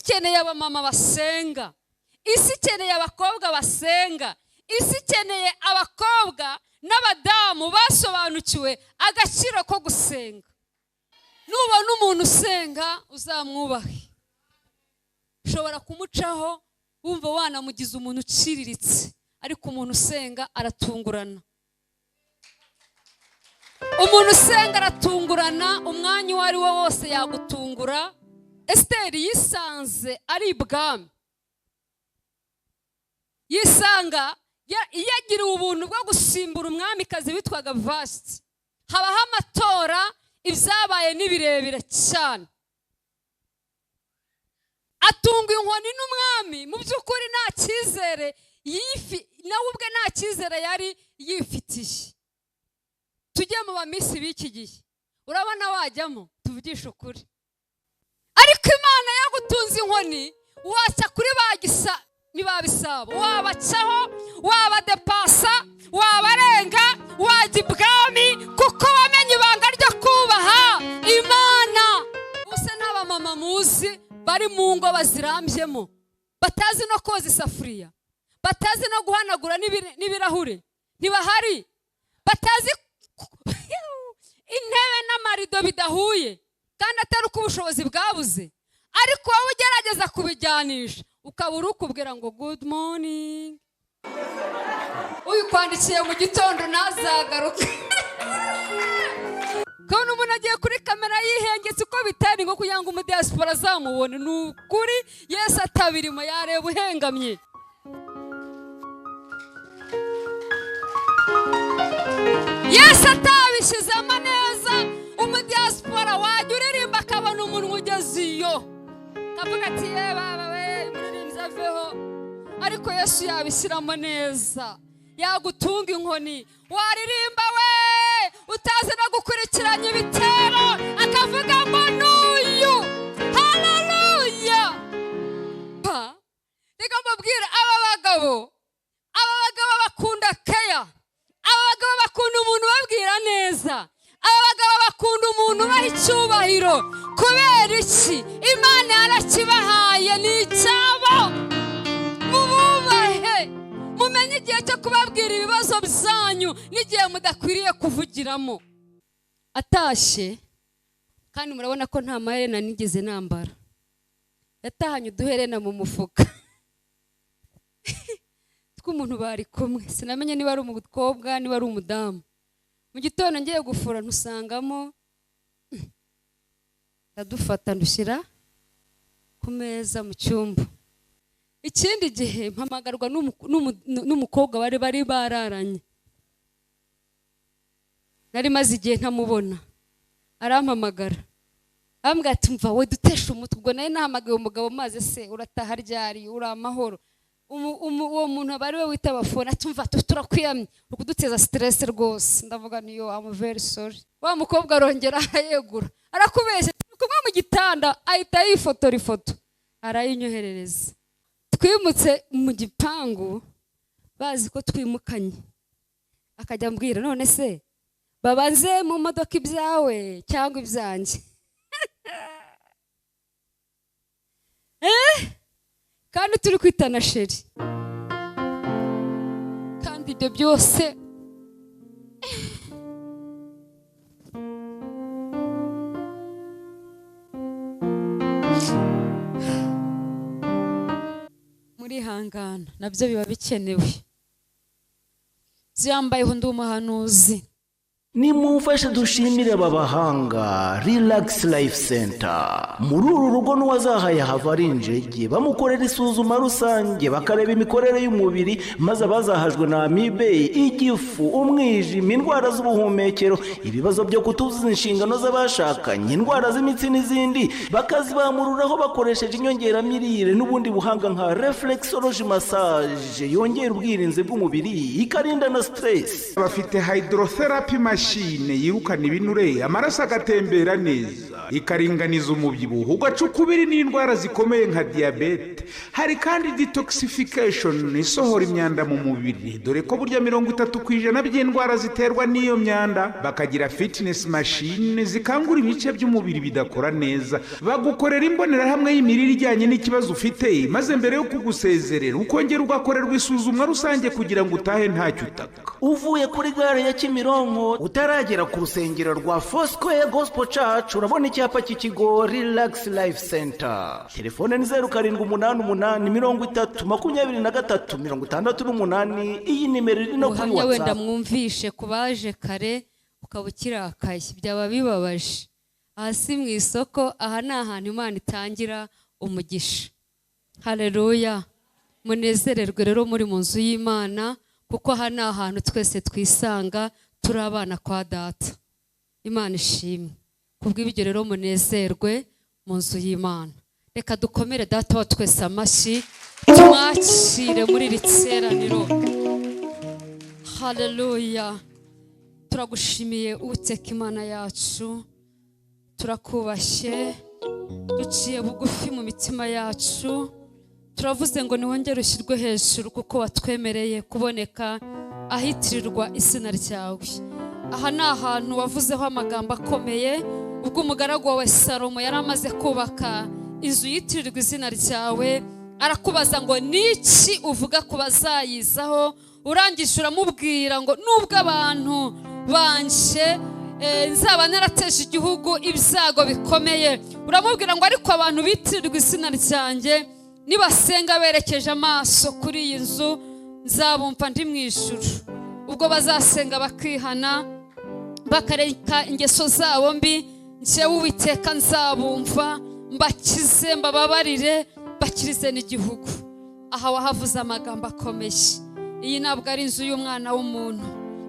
Ikeneye abamama basenga, isi ikeneye abakobwa basenga, isi ikeneye abakobwa n'abadamu basobanukiwe agaciro ko gusenga. Nubona umuntu usenga, uzamwubahe. Ushobora kumucaho wumva wanamugize umuntu uciriritse, ariko umuntu usenga aratungurana. Umuntu usenga aratungurana, umwanya uwo ari wo wose yagutungura. Esiteri yisanze ari ibwami, yisanga yagiriwe ubuntu bwo gusimbura umwamikazi witwaga Vasiti. Habaho amatora, ibyabaye ni birebire cyane. Atunga inkoni n'umwami. Mu by'ukuri nta cyizere yifi, nawe ubwe nta cyizere yari yifitiye. Tujye mu bamiss b'iki gihe, urabona wajyamo? Tuvugishe ukuri. Ariko Imana yagutunze inkoni, waca kuri ba gisa ntibabisabo, wabacaho, wabadepasa, wabarenga, wajya ibwami, kuko wamenye ibanga ryo kubaha Imana. Usa n'abamama muzi bari mu ngo bazirambyemo, batazi no koza isafuriya, batazi no guhanagura n'ibirahure, ntibahari? Batazi intebe n'amarido bidahuye, kandi atari uko ubushobozi bwabuze, ariko wowe ugerageza kubijyanisha, ukaba uri ukubwira ngo "Good morning". Uyikwandikiye mu gitondo ntazagaruke. Kubona umuntu agiye kuri kamera yihengetse uko bitari ngo kugira ngo umudiyasipora azamubone, ni ukuri Yesu atabirimo yareba uhengamye. Yesu atabishyizemo neza, umudiyasipora wajya uririmba akabona umuntu ugeze iyo, akavuga ati: "Ye baba we, umuririmbyi aveho." Ariko Yesu yabishyiramo neza, yagutunga inkoni, waririmba we utazi no gukurikiranya ibitero, akavuga ngo n'uyu. Haleluya! Reka mbabwire, aba bagabo bakunda keya, aba bagabo bakunda umuntu ubabwira neza, aba bagabo bakunda umuntu ubaha icyubahiro. Kubera iki? Imana yarakibahaye, ni icyabo. Mububahe, mumenye igihe cyo kubabwira ibibazo byanyu n'igihe mudakwiriye kuvugiramo. Atashye, kandi murabona ko nta maherena nigeze nambara, yatahanye uduherena mu mufuka tw'umuntu bari kumwe. Sinamenye niba ari umukobwa, niba ari umudamu. Mu gitondo ngiye gufura, ntusangamo, ndadufata, ndushyira ku meza mu cyumba. Ikindi gihe mpamagarwa n'umukobwa bari bararanye, nari maze igihe ntamubona. Arampamagara, arambwira ati: "Mva we, duteshe umutwe." Ubwo nari nahamagaye umugabo maze: "Se urataha ryari? Uri amahoro?" Uwo muntu aba ari we witaba phone, ati: "Mva, turakwiyamye, uri kuduteza stress rwose." Ndavuga niyo: "I'm very sorry." Wa mukobwa arongera arayegura, arakubeshya, turi kumwe mu gitanda. Ahita yifotora ifoto, arayinyoherereza. Twimutse mu gipangu bazi ko twimukanye. Akajya ambwira: "None se babaze mu modoka ibyawe cyangwa ibyanjye?" Kandi turi kwitana chéri. Kandi ibyo byose murihangana, nabyo biba bikenewe. Byambayeho, ndi umuhanuzi. Nimumfashe dushimire aba bahanga, Relax Life Center. Muri uru rugo n'uwazahaye hava ari injege. Bamukorera isuzuma rusange, bakareba imikorere y'umubiri, maze abazahajwe na amibe, igifu, umwijima, indwara z'ubuhumekero, ibibazo byo kutuzuza inshingano z'abashakanye, indwara z'imitsi n'izindi, bakazibamururaho bakoresheje inyongeramirire n'ubundi buhanga nka reflexology massage, yongera ubwirinzi bw'umubiri, ikarinda na stress. Bafite hydrotherapy machine. machine yirukana ibinure, amaraso agatembera neza, ikaringaniza umubyibuho, ugaca ukubiri n'indwara zikomeye nka diyabete. Hari kandi detoxification isohora imyanda mu mubiri, dore ko burya 30% by'indwara ziterwa n'iyo myanda. Bakagira fitness machine zikangura ibice by'umubiri bidakora neza. Bagukorera imbonerahamwe y'imirire ijyanye n'ikibazo ufite, maze mbere yo kugusezerera ukongera ugakorerwa isuzumwa rusange kugira ngo utahe ntacyo utaka. Uvuye kuri gare ya Kimironko utaragera ku rusengero rwa Foursquare Gospel Church, urabona icyapa cy'ikigo Relax Life Center. Telefone ni 0788 30 23 68. Iyi nimero iri no kuri Ubuhamya wenda WhatsApp. Mwumvishe ku baje kare, ukaba ukirakaye, byaba bibabaje. Hasi mu isoko, aha ni ahantu Imana itangira umugisha. Hareruya! Munezererwe rero muri mu nzu y'Imana, kuko aha ni ahantu twese twisanga turi abana kwa Data. Imana ishimwe kubw'ibyo. Rero munezerwe mu nzu y'Imana. Reka dukomere Data wa twese amashyi, tumwakire muri iri teraniro. Haleluya! Turagushimiye Uwiteka Imana yacu, turakubashye, duciye bugufi mu mitima yacu, turavuze ngo niwongere ushyirwe hejuru kuko watwemereye kuboneka ahitirirwa izina ryawe. Aha ni ahantu wavuzeho amagambo akomeye ubwo umugaragu wawe Salomo yari amaze kubaka inzu yitirirwa izina ryawe. Arakubaza ngo: "Niki uvuga ku bazayizaho?" Urangije uramubwira ngo: "Nubwo abantu banje nzaba narateje igihugu ibyago bikomeye," uramubwira ngo: "ariko abantu bitirirwa izina ryanjye nibasenga berekeje amaso kuri iyi nzu, nzabumva ndi mu ijuru. Ubwo bazasenga bakihana, bakareka ingeso zabo mbi, njyewe Uwiteka nzabumva, mbakize, mbababarire, bakirize n'igihugu." Aha wahavuze amagambo akomeye. Iyi ntabwo ari inzu y'umwana w'umuntu,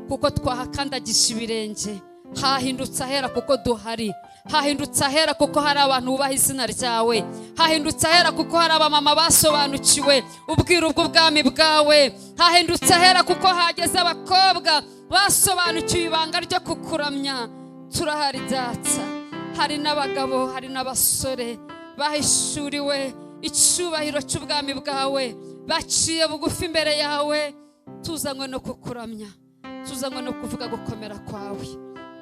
kuko twahakandagije ibirenge hahindutse ahera kuko duhari, hahindutse ahera kuko hari abantu bubaha izina ryawe, hahindutse ahera kuko hari abamama basobanukiwe ubwiru bw'ubwami bwawe, hahindutse ahera kuko hageze abakobwa basobanukiwe ibanga ryo kukuramya. Turahari Data, hari n'abagabo, hari n'abasore bahishuriwe icyubahiro cy'ubwami bwawe, baciye bugufi imbere yawe, tuzanywe no kukuramya, tuzanywe no kuvuga gukomera kwawe.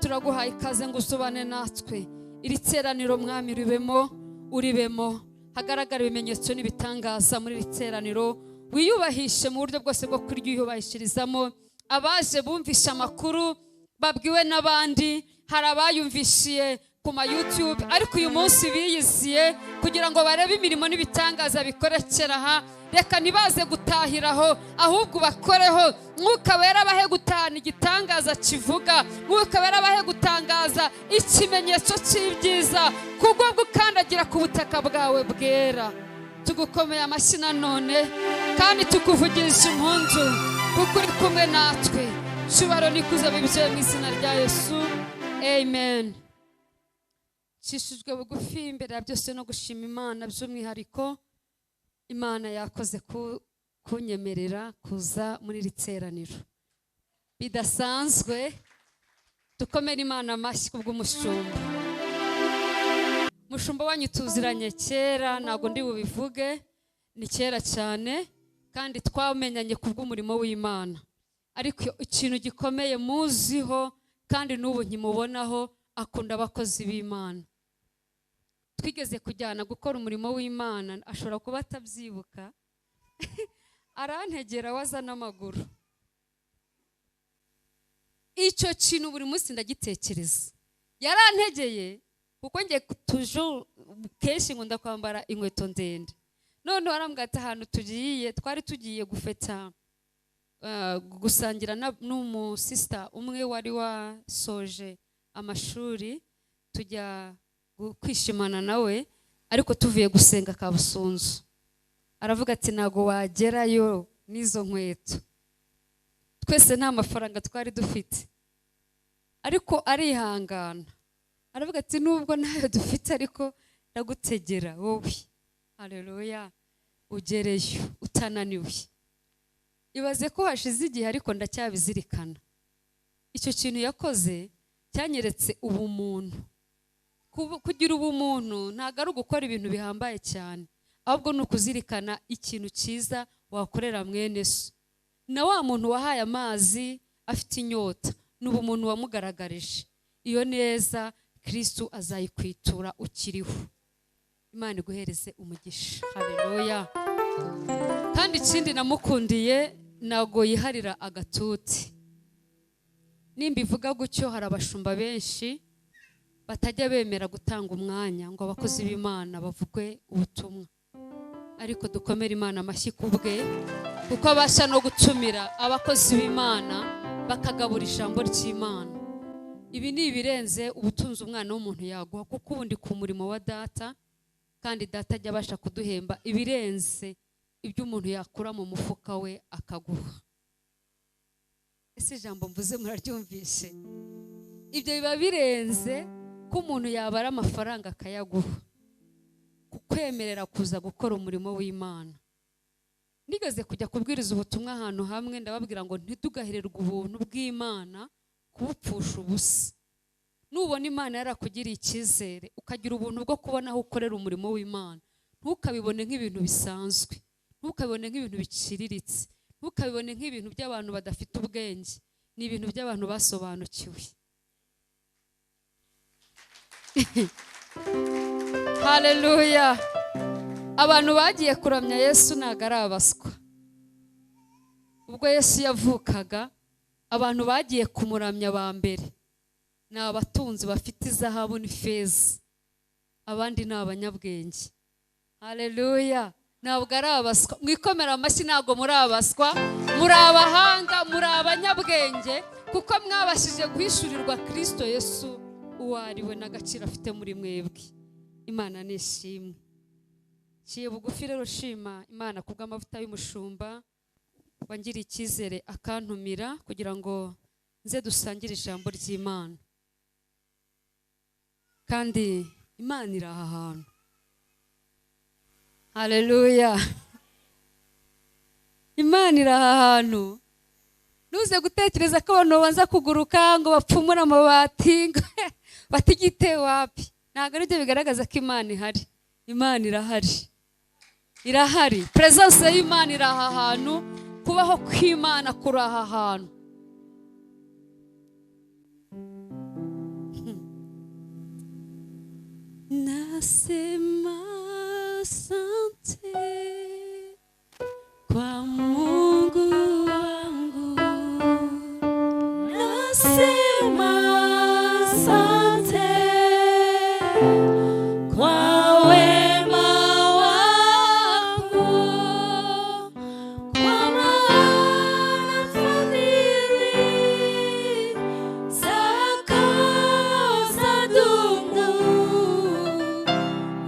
Turaguhaye ikaze ngo uzubane natwe. Iri teraniro, Mwami, ribemo, uribemo, hagaragara ibimenyetso n'ibitangaza muri iri teraniro. Wiyubahishe mu buryo bwose bwo kuryiyubahishirizamo. Abaje bumvishe amakuru babwiwe n'abandi, hari abayumvishiye ku ma YouTube, ariko uyu munsi biyiziye kugira ngo barebe imirimo n'ibitangaza bikorekera aha. Reka ntibaze gutahiraho, ahubwo bakoreho. Mwuka Wera bahe gutahana igitangaza kivuga, Mwuka Wera bahe gutangaza ikimenyetso cy'ibyiza kubwo gukandagira ku butaka bwawe bwera. Tugukomeye amashyi nanone kandi tukuvugiriza impundu kuko uri kumwe natwe. Cyubahiro n'ikuzo bibye mu izina rya Yesu, amen. Nshishijwe bugufi imbere ya byose no gushima Imana. By'umwihariko Imana yakoze kunyemerera kuza muri iri teraniro bidasanzwe. Dukomere Imana amashyi kubw'umushumba. Mushumba wanyu tuziranye kera, ntabwo ndi bubivuge, ni kera cyane, kandi twamenyanye kubw'umurimo w'Imana. Ariko ikintu gikomeye muziho kandi n'ubu nkimubonaho, akunda abakozi b'Imana. Twigeze kujyana gukora umurimo w'Imana, ashobora kuba atabyibuka, arantegera waza n'amaguru. Icyo kintu buri munsi ndagitekereza. Yarantegeye kuko njye toujours kenshi nkunda kwambara inkweto ndende. Noneho arambwira ati: "Ahantu tugiye," twari tugiye gufeta, gusangira n'umusista umwe wari wasoje amashuri, tujya kwishimana nawe, ariko tuvuye gusenga Kabusunzu. Aravuga ati: "Ntabwo wagerayo n'izo nkweto." Twese nta mafaranga twari dufite, ariko arihangana, aravuga ati: "Nubwo ntayo dufite, ariko ndagutegera wowe." Haleluya! Ugereyo utananiwe. Ibaze ko hashize igihe, ariko ndacyabizirikana. Icyo kintu yakoze cyanyeretse ubumuntu. Kugira ubumuntu ntabwo ari ugukora ibintu bihambaye cyane, ahubwo ni ukuzirikana ikintu cyiza wakorera mwene so. Na wa muntu wahaye amazi afite inyota, ni ubumuntu wamugaragarije. Iyo neza Kristo azayikwitura ukiriho. Imana iguhereze umugisha. Haleluya. Kandi ikindi namukundiye, ntabwo yiharira agatuti. Nimba ivuga gutyo, hari abashumba benshi batajya bemera gutanga umwanya ngo abakozi b'Imana bavuge ubutumwa, ariko dukomere Imana amashyi kubwe, kuko abasha no gutumira abakozi b'Imana bakagabura ijambo ry'Imana. Ibi ni ibirenze ubutunzi umwana w'umuntu yaguha, kuko ubundi ku murimo wa data, kandi data ajya abasha kuduhemba ibirenze ibyo umuntu yakura mu mufuka we akaguha. Ese ijambo mvuze muraryumvishe? Ibyo biba birenze ko umuntu yabara amafaranga akayaguha, kukwemerera kuza gukora umurimo w'Imana. Nigeze kujya kubwiriza ubutumwa ahantu hamwe, ndababwira ngo ntitugahererwe ubuntu bw'Imana kubupfusha ubusa. Nubona Imana yarakugiriye icyizere, ukagira ubuntu bwo kubona aho ukorera umurimo w'Imana, ntukabibone nk'ibintu bisanzwe, ntukabibone nk'ibintu biciriritse, ntukabibone nk'ibintu by'abantu badafite ubwenge. Ni ibintu by'abantu basobanukiwe. Haleluya. Abantu bagiye kuramya Yesu ntabwo ari abaswa. Ubwo Yesu yavukaga, abantu bagiye kumuramya ba mbere ni abatunzi bafite izahabu n'ifeza, abandi ni abanyabwenge. Haleluya. Ntabwo ari abaswa. Mwikomera amashyi, ntabwo muri abaswa, muri abahanga, muri abanyabwenge, kuko mwabashije guhishurirwa Kristo Yesu uwo ari we n'agaciro afite muri mwebwe. Imana nishimwe. Ciye bugufi rero shima Imana kubw'amavuta y'umushumba wangiriye icyizere akantumira kugira ngo nze dusangire ijambo ry'Imana. Kandi Imana iri aha hantu. Haleluya. Imana iri aha hantu. Ntuze gutekereza ko abantu babanza kuguruka ngo bapfumure amabati batigite wapi. Ntabwo aribyo bigaragaza ko Imana ihari. Imana irahari. Irahari. Presence y'Imana iri aha hantu. Kubaho kw'Imana kuri aha hantu. Nasema asante kwa Mungu wangu, nasema asante kwa wema wako, kwa maana fadhili zako zadumu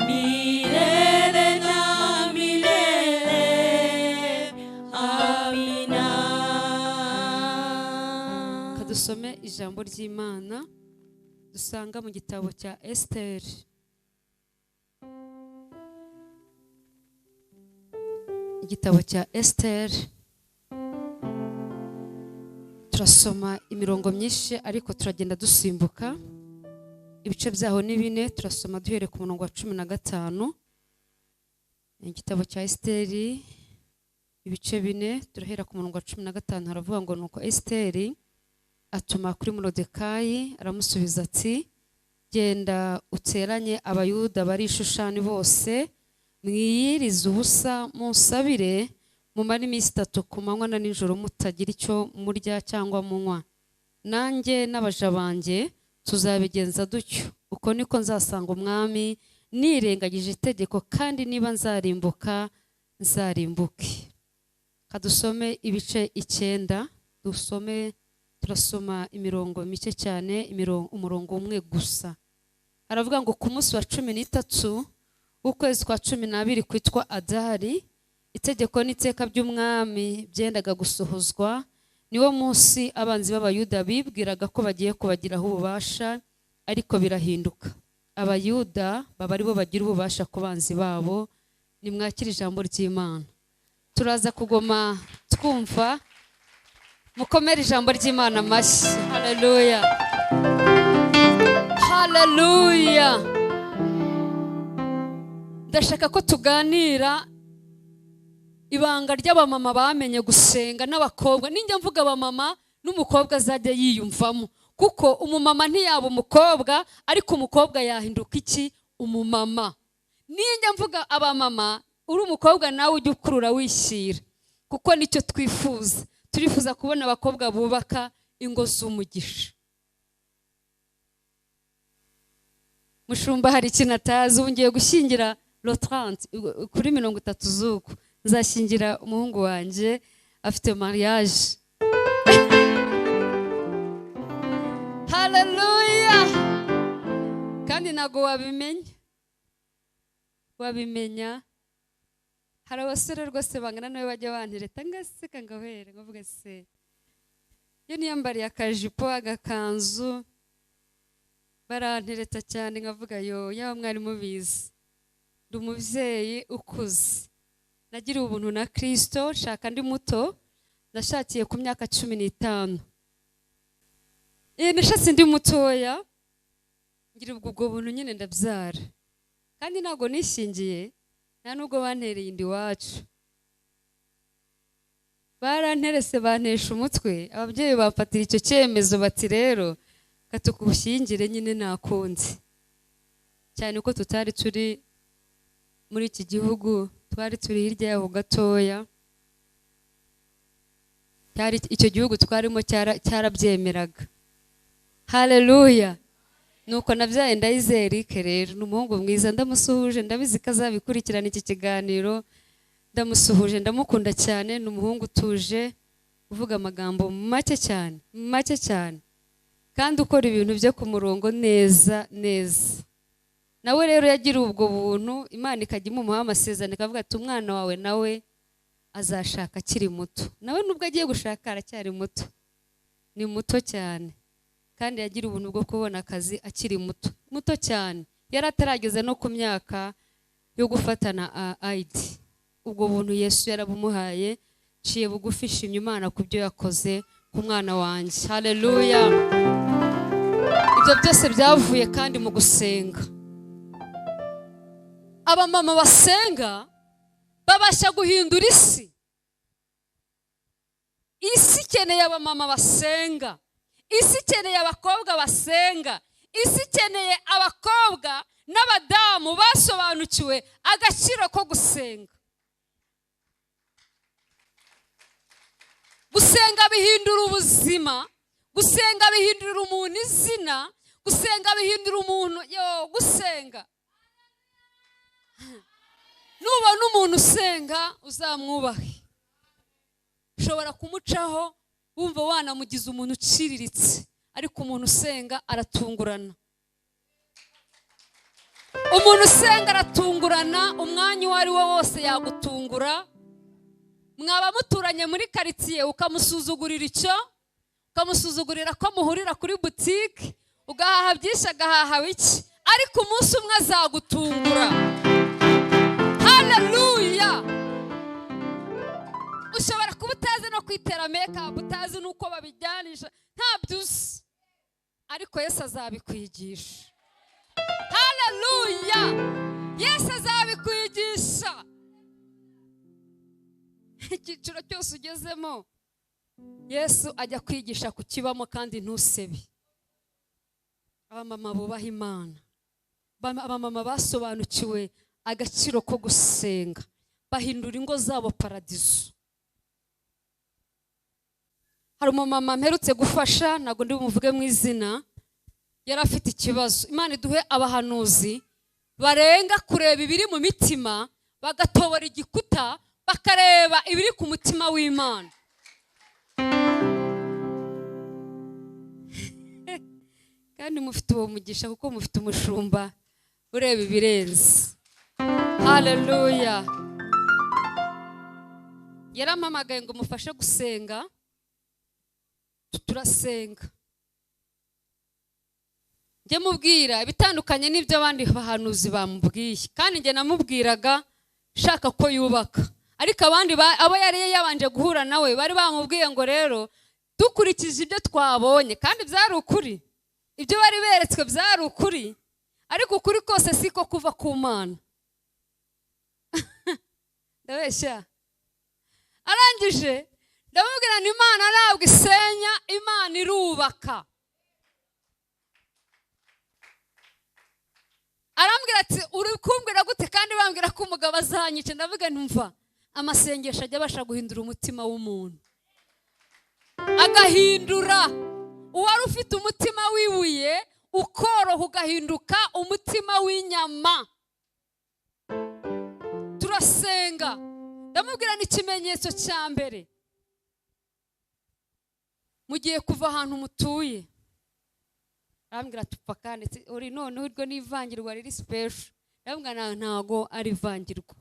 milele na milele. Amina. Kadusome ijambo ry'Imana dusanga mu gitabo cya Esteri. Igitabo cya Esteri, turasoma imirongo myinshi ariko turagenda dusimbuka. Ibice byaho ni 4, turasoma duhere ku murongo wa 15. Igitabo cya Esteri ibice 4, turahera ku murongo wa 15. Haravuga ngo nuko Esteri atuma kuri Moridekayi aramusubiza ati: genda uteranye Abayuda bari i Shushani bose, mwiyirize ubusa, munsabire, mumare iminsi 3 ku manywa na nijoro mutagira icyo murya cyangwa munywa. Nanjye n'abaja banjye tuzabigenza dutyo. Uko niko nzasanga umwami nirengagije itegeko, kandi niba nzarimbuka nzarimbuke. Kadusome ibice 9, dusome, turasoma imirongo mike cyane, umurongo umwe gusa. Aravuga ngo ku munsi wa 13 w'ukwezi kwa 12 kwitwa Adari, itegeko n'iteka by'umwami byendaga gusohozwa. Niwo munsi abanzi b'Abayuda bibwiraga ko bagiye kubagiraho ububasha, ariko birahinduka. Abayuda baba aribo bagira ububasha ku banzi babo. Nimwakire ijambo ry'Imana. Turaza kugoma twumva Mukomere ijambo ry'Imana amashyi. Haleluya, haleluya. Ndashaka ko tuganira ibanga ry'abamama bamenye gusenga n'abakobwa. Ninjya mvuga abamama, n'umukobwa azajya yiyumvamo, kuko umumama ntiyaba umukobwa, ariko umukobwa yahinduka iki? Umumama. Ninjya mvuga abamama, uri umukobwa nawe ujya ukurura wishyira, kuko nicyo twifuza. Turifuza kubona abakobwa bubaka ingo z'umugisha. Mushumba hari ikintu atazi. Ubu ngiye gushyingira le 30, kuri 30 z'uku nzashyingira umuhungu wanjye, afite mariage. Haleluya. Kandi ntabwo wabimenya. Hari abasore rwose bangana nawe bajya bantereta ngaseka ngahera nkavuga se iyo niyambariye akajipo agakanzu barantereta cyane, nkavuga yo yaba mwari mubizi. Ndi umubyeyi ukuze, nagiriwe ubuntu na Kristo, nshaka ndi muto, nashakiye ku myaka 15. Nashatse ndi mutoya, ngira ubwo buntu nyine ndabyara. Kandi ntabwo nishingiye, nta nubwo bantereye inda iwacu. Baranterese bantesha umutwe, ababyeyi bafatira icyo cyemezo bati rero katukubushyingire nyine nakunze. Cyane ko tutari turi muri iki gihugu, twari turi hirya yaho gatoya. Cyari icyo gihugu twarimo cyarabyemeraga. Haleluya. Nuko nabyaye Ndayizeye Eric rero, ni umuhungu mwiza, ndamusuhuje, ndabizi ko azabikurikirana iki kiganiro. Ndamusuhuje, ndamukunda cyane, ni umuhungu utuje, uvuga amagambo make cyane, make cyane, kandi ukora ibintu byo ku murongo neza neza. Nawe rero yagira ubwo buntu, Imana ikajya imumuha amasezerano ikavuga ati umwana wawe nawe azashaka akiri muto. Nawe nubwo agiye gushaka aracyari muto, ni muto cyane. Kandi yagira ubuntu bwo kubona akazi akiri muto, muto cyane, yari atarageze no ku myaka yo gufatana ID. Ubwo buntu Yesu yarabumuhaye. Ciye bugufi, shimye Imana ku byo yakoze ku mwana wanjye. Haleluya. Ibyo byose byavuye kandi mu gusenga. Abamama basenga babasha guhindura isi. Isi ikeneye abamama basenga, isi ikeneye abakobwa basenga, isi ikeneye abakobwa n'abadamu basobanukiwe agaciro ko gusenga. Gusenga bihindura ubuzima, gusenga bihindura umuntu izina, gusenga bihindura umuntu yo gusenga. Nubona umuntu usenga uzamwubahe. Ushobora kumucaho wumva wanamugize umuntu uciriritse, ariko umuntu usenga aratungurana. Umuntu usenga aratungurana, umwanya uwo ari wo wose yagutungura. Mwaba muturanye muri karitsiye ukamusuzugurira icyo, ukamusuzugurira ko muhurira kuri butike, ugahaha byinshi agahaha bike, ariko umunsi umwe azagutungura. Haleluya. Ushobora kuba utazi no kwitera makeup, utazi n'uko babijyanisha, ntabyo uzi, ariko Yesu azabikwigisha. Haleluya. Yesu azabikwigisha. Icyiciro cyose ugezemo Yesu ajya kwigisha kukibamo kandi ntusebe. Abamama bubaha Imana, abamama basobanukiwe agaciro ko gusenga, bahindura ingo zabo paradizo. Hari umumama mperutse gufasha, ntabwo ndi bumuvuge mu izina, yari afite ikibazo. Imana iduhe abahanuzi barenga kureba ibiri mu mitima, bagatobora igikuta, bakareba ibiri ku mutima w'Imana. Kandi mufite uwo mugisha kuko mufite umushumba ureba ibirenze. Haleluya. Yarampamagaye ngo mufashe gusenga, turasenga. Njye mubwira ibitandukanye n'ibyo abandi bahanuzi bamubwiye, kandi njye namubwiraga shaka ko yubaka, ariko abandi abo yari yabanje guhura nawe bari bamubwiye ngo rero Dukurikije ibyo twabonye, kandi byari ukuri, ibyo bari beretswe byari ukuri, ariko ukuri kose siko kuva ku Mana. Ndabeshya? Arangije ndamubwira nti Imana ntabwo isenya, Imana irubaka. Arambwira ati uri kumbwira gute kandi bambwira ko umugabo azanyica? Ndavuga nti mva, amasengesho ajya abasha guhindura umutima w'umuntu, agahindura uwari ufite umutima w'ibuye ukoroha ugahinduka umutima w'inyama. Turasenga, ndamubwira n'ikimenyetso cya mbere, mugiye kuva ahantu mutuye. Arambwira tupfa kandi uri none urwo n'ivangirwa riri special. Ndamubwira ntago ari ivangirwa.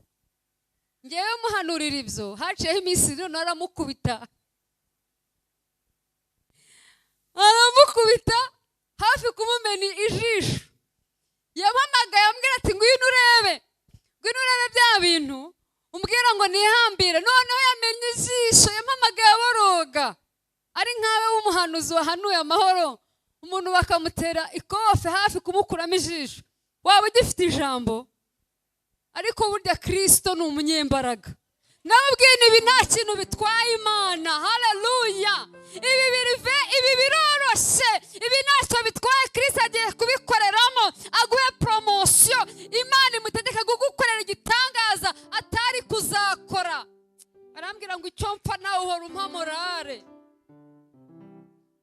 Ngewe muhanurira ibyo, haciyeho iminsi none aramukubita, aramukubita hafi kumumena ijisho. Yampamagaye ambwira ati ngwino urebe, ngwino urebe bya bintu umbwira ngo nihambire. Noneho yamenye ijisho, yampamagaye aboroga, ari nkawe w'umuhanuzi wahanuye amahoro, umuntu bakamutera ikofe hafi kumukuramo ijisho, waba ugifite ijambo? Ariko burya Kristo ni umunyembaraga. Nababwiye ibi nta kintu bitwaye Imana. Haleluya! Ibi birive, ibi biroroshye, ibi ntacyo bitwaye. Kristo agiye kubikoreramo, aguhe promosiyo. Imana imutegeka kugukorera igitangaza atari kuzakora. Arambwira ngo icyo mpfa nawe uhora umpa morale,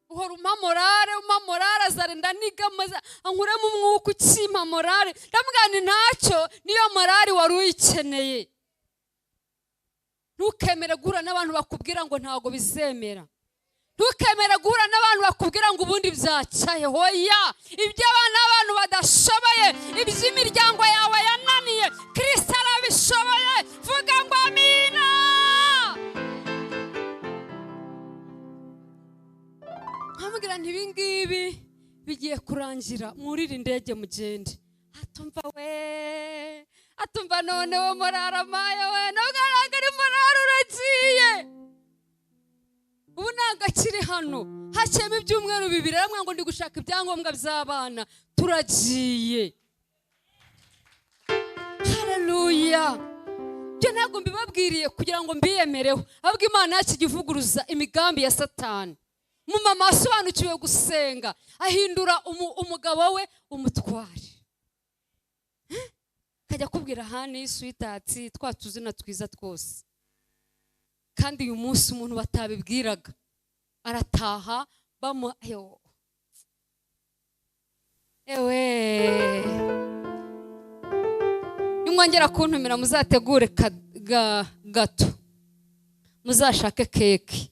uhora umpa morale, umpa morale, azarenda niga ankuremo umwuka ukimpa morale. Ndamubwira nti ntacyo, niyo morale wari uyikeneye. Ntukemere guhura n'abantu bakubwira ngo ntago bizemera. Ntukemere guhura n'abantu bakubwira ngo ubundi byacaye. Hoya, ibyo abana b'abantu badashoboye, iby'imiryango yawe yananiye, Kristo arabishoboye. Vuga ngo amina. Nkamubwira nti ibi ngibi bigiye kurangira, mwurire indege mugende. Atumva we, atumva none wo morara mayo we, ntabwo ari morara uragiye. Ubu ntabwo akiri hano, hakiyemo ibyumweru bibiri, aramubwira ngo ndi gushaka ibyangombwa by'abana, turagiye. Haleluya! Ibyo ntabwo mbibabwiriye kugira ngo mbiyemereho, ahubwo Imana yacu ijya ivuguruza imigambi ya Satani. Umumama wasobanukiwe gusenga ahindura umugabo we umutware, kajya kubwira hani sweetheart, twa tuzina twiza twose. Kandi uyu munsi umuntu batabibwiraga arataha bamu ayo ewe. Nimwongera kuntumira muzategure gato, muzashake keke,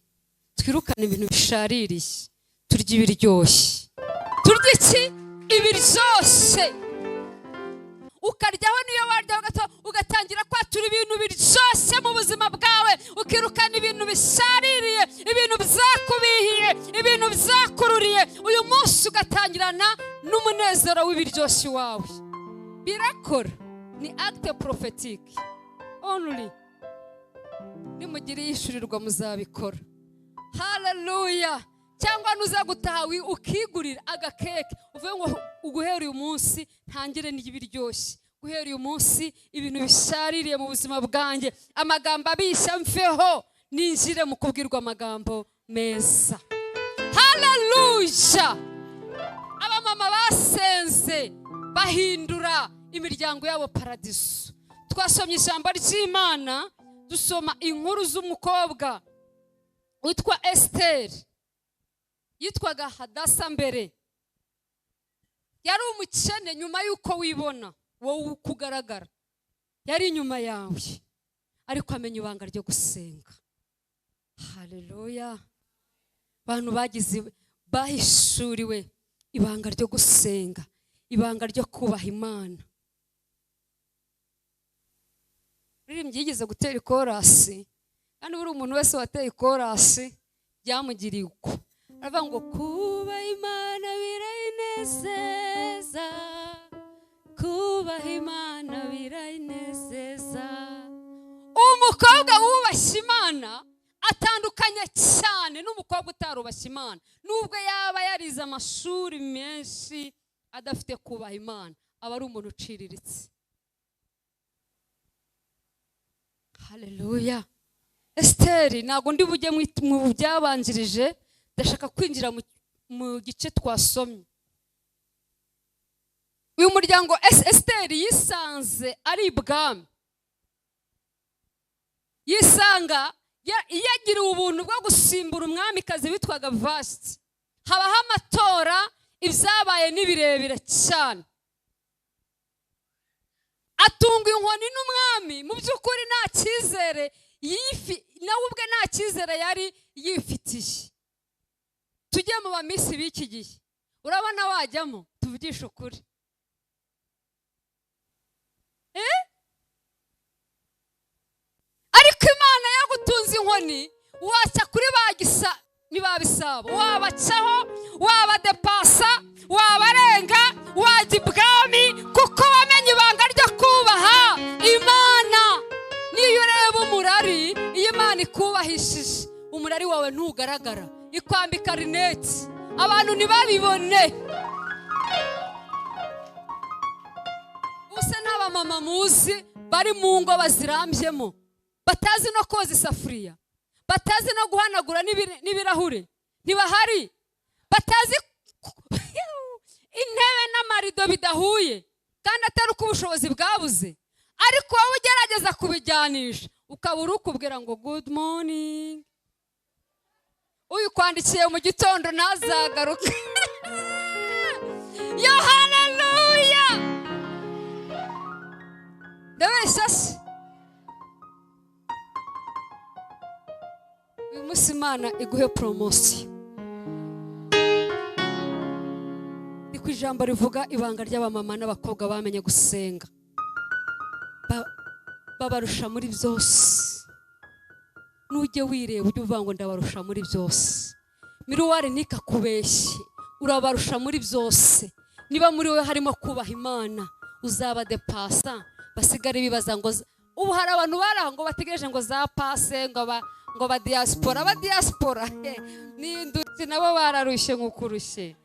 twirukane ibintu bishaririye, turye ibiryoshye. Turye iki? Ibiryoshye. Ukaryaho niyo waryaho gato, ugatangira kwatura ibintu biryoshye mu buzima bwawe, ukirukana ibintu bishaririye, ibintu byakubihiye, ibintu byakururiye. Uyu munsi ugatangirana n'umunezero w'ibiryoshye wawe. Birakora, ni acte prophétique only. Nimugira yishurirwa muzabikora. Haleluya! Cyangwa nuza gutaha ukigurira agakeke, uvuge ngo uguhera uyu munsi ntangire n'ibiryoshye, guhera uyu munsi ibintu bishaririye mu buzima bwanjye, amagambo abishya mveho, ninjire mu kubwirwa amagambo meza. Haleluya! Abamama basenze bahindura imiryango yabo paradiso. Twasomye ijambo ry'Imana, dusoma inkuru z'umukobwa witwa Esther, yitwaga Hadasa mbere. Yari umukene nyuma y'uko wibona wowe uko ugaragara, yari inyuma yawe, ariko amenya ibanga ryo gusenga. Haleluya! Abantu bagize bahishuriwe ibanga ryo gusenga, ibanga ryo kubaha Imana. Ririmbyi yigeze gutera ikorasi, kandi buri umuntu wese wateye ikorasi byamugiriye uko. Aravuga ngo kuba Imana birayinezeza, kubaha Imana birayinezeza. Umukobwa wubashye Imana Atandukanye cyane n'umukobwa utarubashye Imana, nubwo yaba yarize amashuri menshi adafite kubaha Imana, aba ari umuntu uciriritse. Haleluya. Esiteri, ntabwo ndi bujye mu byabanjirije, ndashaka kwinjira mu gice twasomye. Uyu muryango Esiteri yisanze ari ibwami, yisanga yagiriwe ubuntu bwo gusimbura umwamikazi witwaga Vashiti. Habaho amatora, ibyabaye ni birebire cyane. Atunga inkoni n'umwami, mu by'ukuri nta cyizere nawe ubwe nta cyizere yari yifitiye. Tujye mu bamisi b'iki gihe, urabona wajyamo, tuvugishe ukuri. Ariko Imana yagutunze inkoni, waca kuri bagisa nibabisabo, wabacaho, wabadepasa, wabarenga, wajya ibwami, kuko wamenye ibanga ryo kubaha Imana. Niyo ureba umurari, iyo Imana ikubahishije umurari wawe ntugaragara, ikwambika rinete abantu ntibabibone. Ubuse n'abamama muzi bari mu ngo bazirambyemo, batazi no koza isafuriya, batazi no guhanagura n'ibirahure, ntibahari, batazi intebe n'amarido bidahuye, kandi atari uko ubushobozi bwabuze, ariko wowe ugerageza kubijyanisha ukabura ukubwira ngo good morning, uyikwandikiye mu gitondo ntazagaruke. Yo haleluya. Ndabeshya se? Uyu munsi Imana iguhe poromosiyo. Ni ku ijambo rivuga ibanga ry'abamama n'abakobwa bamenye gusenga, babarusha muri byose. Nujye wireba ujye uvuga ngo ndabarusha muri byose. Miruwari ntikakubeshye, urabarusha muri byose. Niba muri wowe harimo kubaha Imana, uzaba depasa, basigare bibaza ngo ubu hari abantu bari aho ngo bategereje ngo za pase, ngo ba diaspora, ba diaspora n'induti nabo bararushye nk'ukurushye.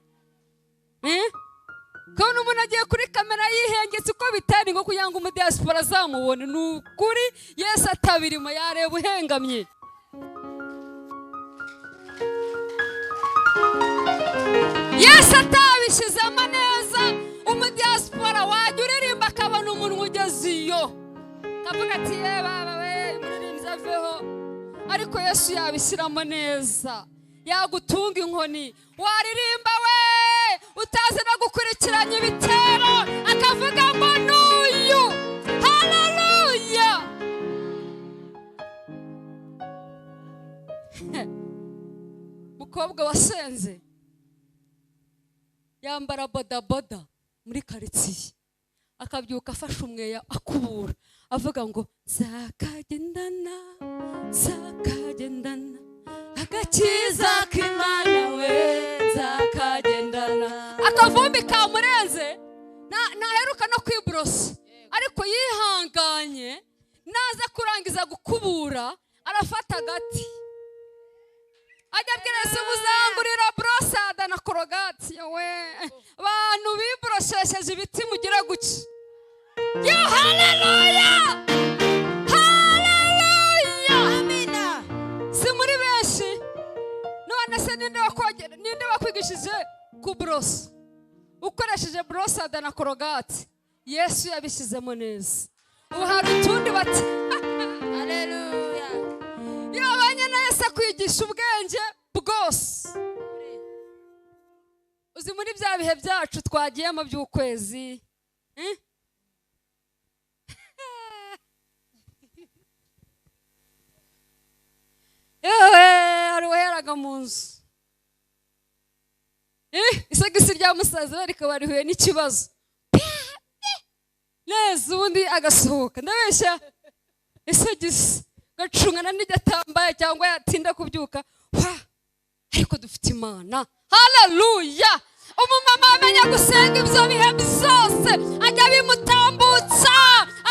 Kubona umuntu agiye kuri kamera yihengetse uko bitari ngo kugira ngo umudiaspora azamubone, ni ukuri Yesu atabirimo yareba uhengamye. Yesu atabishyizemo neza, umudiaspora wajya uririmba akabona umuntu ugeze iyo, akavuga ati ye baba we umuririmbyi aveho. Ariko Yesu yabishyiramo neza, yagutunga inkoni, waririmba we utazi no gukurikiranya ibitero, akavuga ngo n'uyu. Haleluya. Mukobwa wasenze yambara bodaboda muri karitsiye, akabyuka afashe umweya akubura, avuga ngo nzakagendana, nzakagendana agakiza k'Imana we, nzakagendana. Akavumbi kamurenze, ntaheruka no kwiborosa, ariko yihanganye, naza kurangiza gukubura arafata agati ajya abwira Yesu muzangurira borosada na korogati. Yewe abantu biboroshesheje ibiti mugira guki. Yo haleluya, haleluya, amina. Si muri benshi. None se ninde wakwigishije kuborosa ukoresheje borosada na korogati? Yesu yabishyizemo neza. Ubu hari utundi bati haleluya. Iyo abanye na Yesu akwigisha ubwenge bwose. Uzi muri bya bihe byacu twagiyemo by'ukwezi, yewe hari uwaheraga mu nzu, isogisi rya musaza we rikaba rihuye n'ikibazo neza, ubundi agasohoka. Ndabeshya? Isogisi gacungana n'ijya atambaye cyangwa yatinda kubyuka. Ariko dufite Imana. Haleluya. Umumama amenya gusenga ibyo bihe byose, ajya bimutambutsa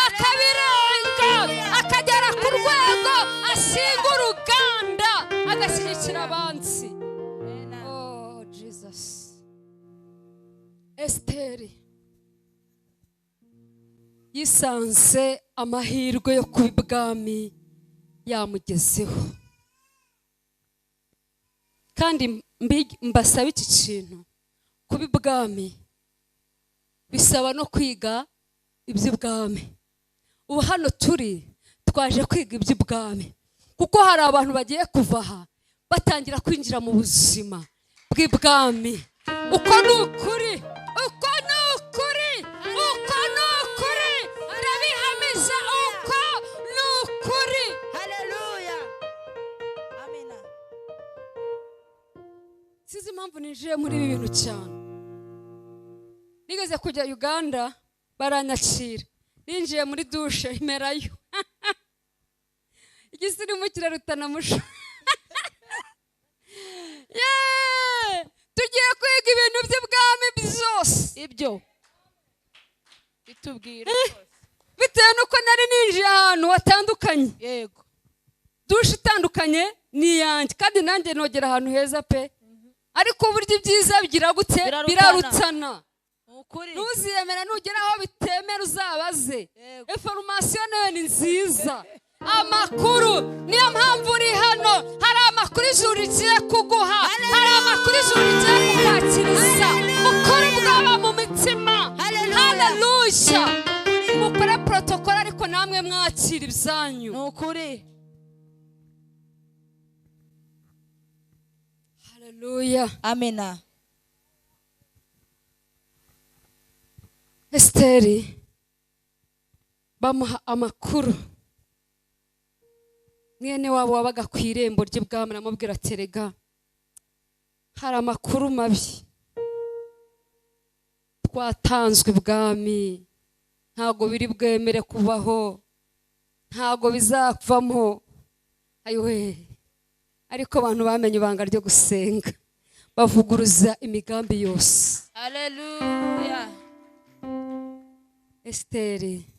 akabirenga, akagera ku rwego ashinga uruganda. Esiteri yisanze amahirwe yo kuba ibwami yamugezeho. Kandi mbasaba iki kintu, kuba ibwami bisaba no kwiga iby'ubwami. Ubu hano turi twaje kwiga iby'ubwami, kuko hari abantu bagiye kuva aha batangira kwinjira mu buzima bw'ibwami. Uko ni ukuri, uko ni ukuri, uko ni ukuri, ndabihamiza, uko ni ukuri. Haleluya. Amina. Sinzi impamvu ninjiye muri ibi bintu cyane. Nigeze kujya Uganda baranyakira, ninjiye muri dushe imerayo igisirimu kirarutana musho. Tugiye kwiga ibintu by'ubwami byose. Ibyo bitubwira bitewe nuko nari ninjiye ahantu hatandukanye. Yego. Dushe itandukanye ni iyanjye, kandi nanjye nogera ahantu heza pe. Ariko burya ibyiza bigira gute? Birarutana. Ntuziyemera nugera aho bitemera uzabaze. Information nayo ni nziza. Amakuru, niyo mpamvu uri hano. Hari amakuru ijuru rigiye kuguha, hari amakuru ijuru rigiye kukwakiriza. Ukuri bwaba mu mitima. Haleluya. Mukore protocol ariko namwe mwakira ibyanyu. Ni ukuri. Haleluya. Amina. Esiteri bamuha amakuru. Mwene wabo wabaga ku irembo ry'ibwami aramubwira ati erega hari amakuru mabi, twatanzwe ibwami, ntago biri bwemere kubaho, ntago bizavamo. Ayiwe, ariko abantu bamenye ibanga ryo gusenga bavuguruza imigambi yose. Haleluya. Esiteri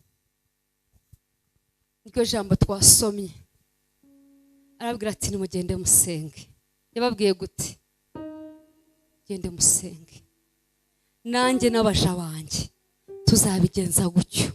niryo jambo twasomye. Arabwira ati nimugende musenge. Yababwiye gute? Gende musenge, nanjye n'abaja banjye tuzabigenza gutyo.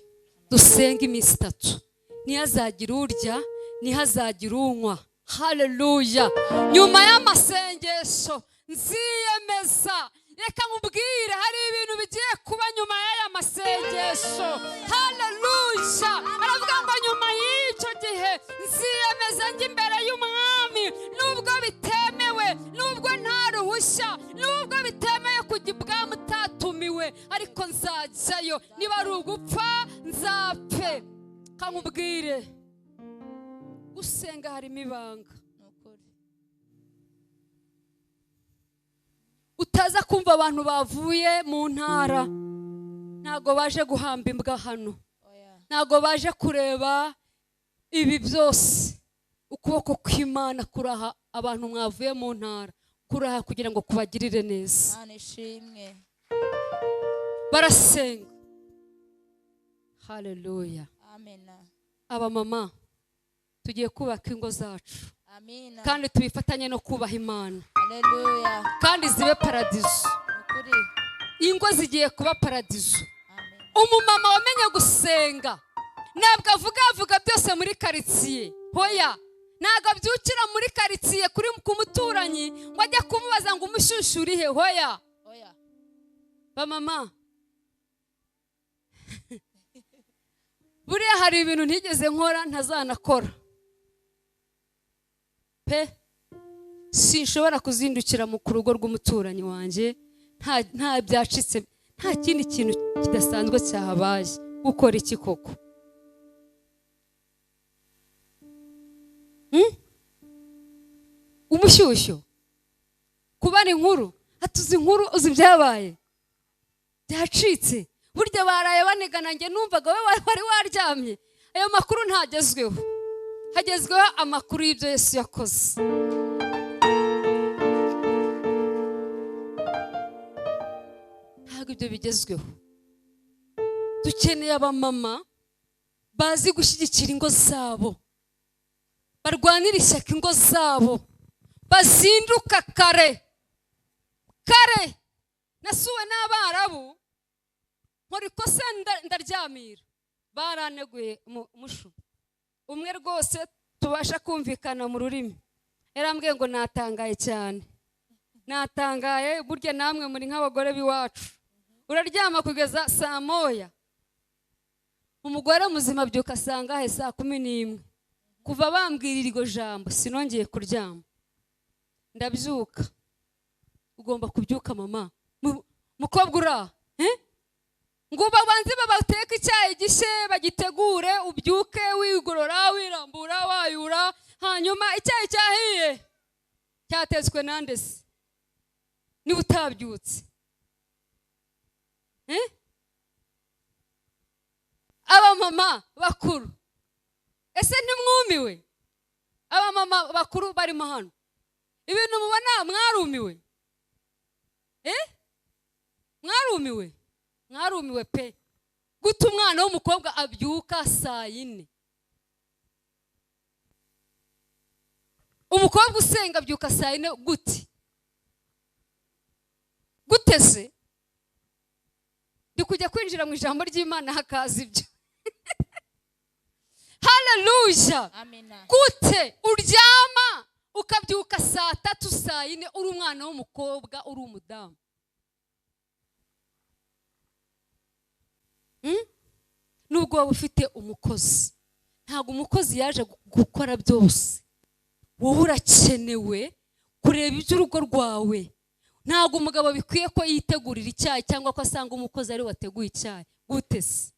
Dusenge iminsi itatu, ntihazagira urya, ntihazagira unywa. Haleluya. Nyuma y'amasengesho nziyemeza. Reka nkubwire, hari ibintu bigiye kuba nyuma y'aya masengesho. Haleluya. Aravuga ngo nyuma y'icyo gihe nziyemeza njye imbere y'umwami, nubwo bitemewe, nubwo nta ruhushya, nubwo bitemewe kujya ibwami utatumiwe, ariko nzajyayo. Niba ari ugupfa nzapfe. Kankubwire, gusenga harimo ibanga. Utaza kumva abantu bavuye mu ntara, ntago baje guhamba imbwa hano, ntago baje kureba ibi byose. Ukuboko kw'Imana kuraha abantu mwavuye mu ntara, kuraha kugira ngo kubagirire neza. Imana ishimwe. Barasenga. Haleluya. Amina. Abamama tugiye kubaka ingo zacu. Amina. Kandi tubifatanye no kubaha Imana. Haleluya. Kandi zibe paradizo. Ukuri. Ingo zigiye kuba paradizo. Umumama wamenye gusenga ntabwo avuga avuga byose muri karitsiye. Hoya, ntabwo abyukira muri karitsiye kuri ku muturanyi ngo ajye kumubaza ngo umushyushyu urihe. Hoya. Hoya. Bamama, buriya hari ibintu ntigeze nkora ntazanakora pe. Sinshobora kuzindukira mu rugo rw'umuturanyi wanjye nta byacitse, nta kindi kintu kidasanzwe cyahabaye. Ukora iki koko? Umushyushyu kubara inkuru, hatuzi inkuru, uzi ibyabaye byacitse. Burya baraye banigana, njye numvaga we wari waryamye. Ayo makuru ntagezweho, hagezweho amakuru y'ibyo Yesu yakoze. Ntabwo ibyo bigezweho. Dukeneye abamama bazi gushyigikira ingo zabo, barwanira ishyaka ingo zabo, bazinduka kare kare. Nasuwe n'Abarabu Nkora ikosa ndaryamira. Baraneguye mushu. Umwe rwose tubasha kumvikana mu rurimi. Yarambwiye ngo natangaye cyane. Natangaye burya namwe muri nk'abagore b'iwacu. Uraryama kugeza saa 1. Umugore muzima abyuka asanga he saa 11. Kuva bambwira iryo jambo sinongeye kuryama. Ndabyuka. Ugomba kubyuka mama. Mukobwa ura, Ngo babanze babateke icyayi gishe bagitegure, ubyuke wigorora wirambura wayura, hanyuma icyayi cyahiye cyatetswe nande se? Niba utabyutse. Abamama bakuru, ese ntimwumiwe? Abamama bakuru barimo hano, ibintu mubona mwarumiwe? Mwarumiwe? Mwarumiwe pe. Guta umwana w'umukobwa abyuka saa 4. Umukobwa usenga abyuka saa 4 gute? Gute se? Ndi kujya kwinjira mu ijambo ry'Imana hakaza ibyo. Haleluya. Amina. Gute uryama ukabyuka saa 3 saa 4 uri umwana w'umukobwa uri umudamu? Nubwo waba ufite umukozi, ntabwo umukozi yaje gukora byose. Wowe urakenewe kureba iby'urugo rwawe. Ntabwo umugabo bikwiye ko yitegurira icyayi cyangwa ko asanga umukozi ari wateguye icyayi. Gute se?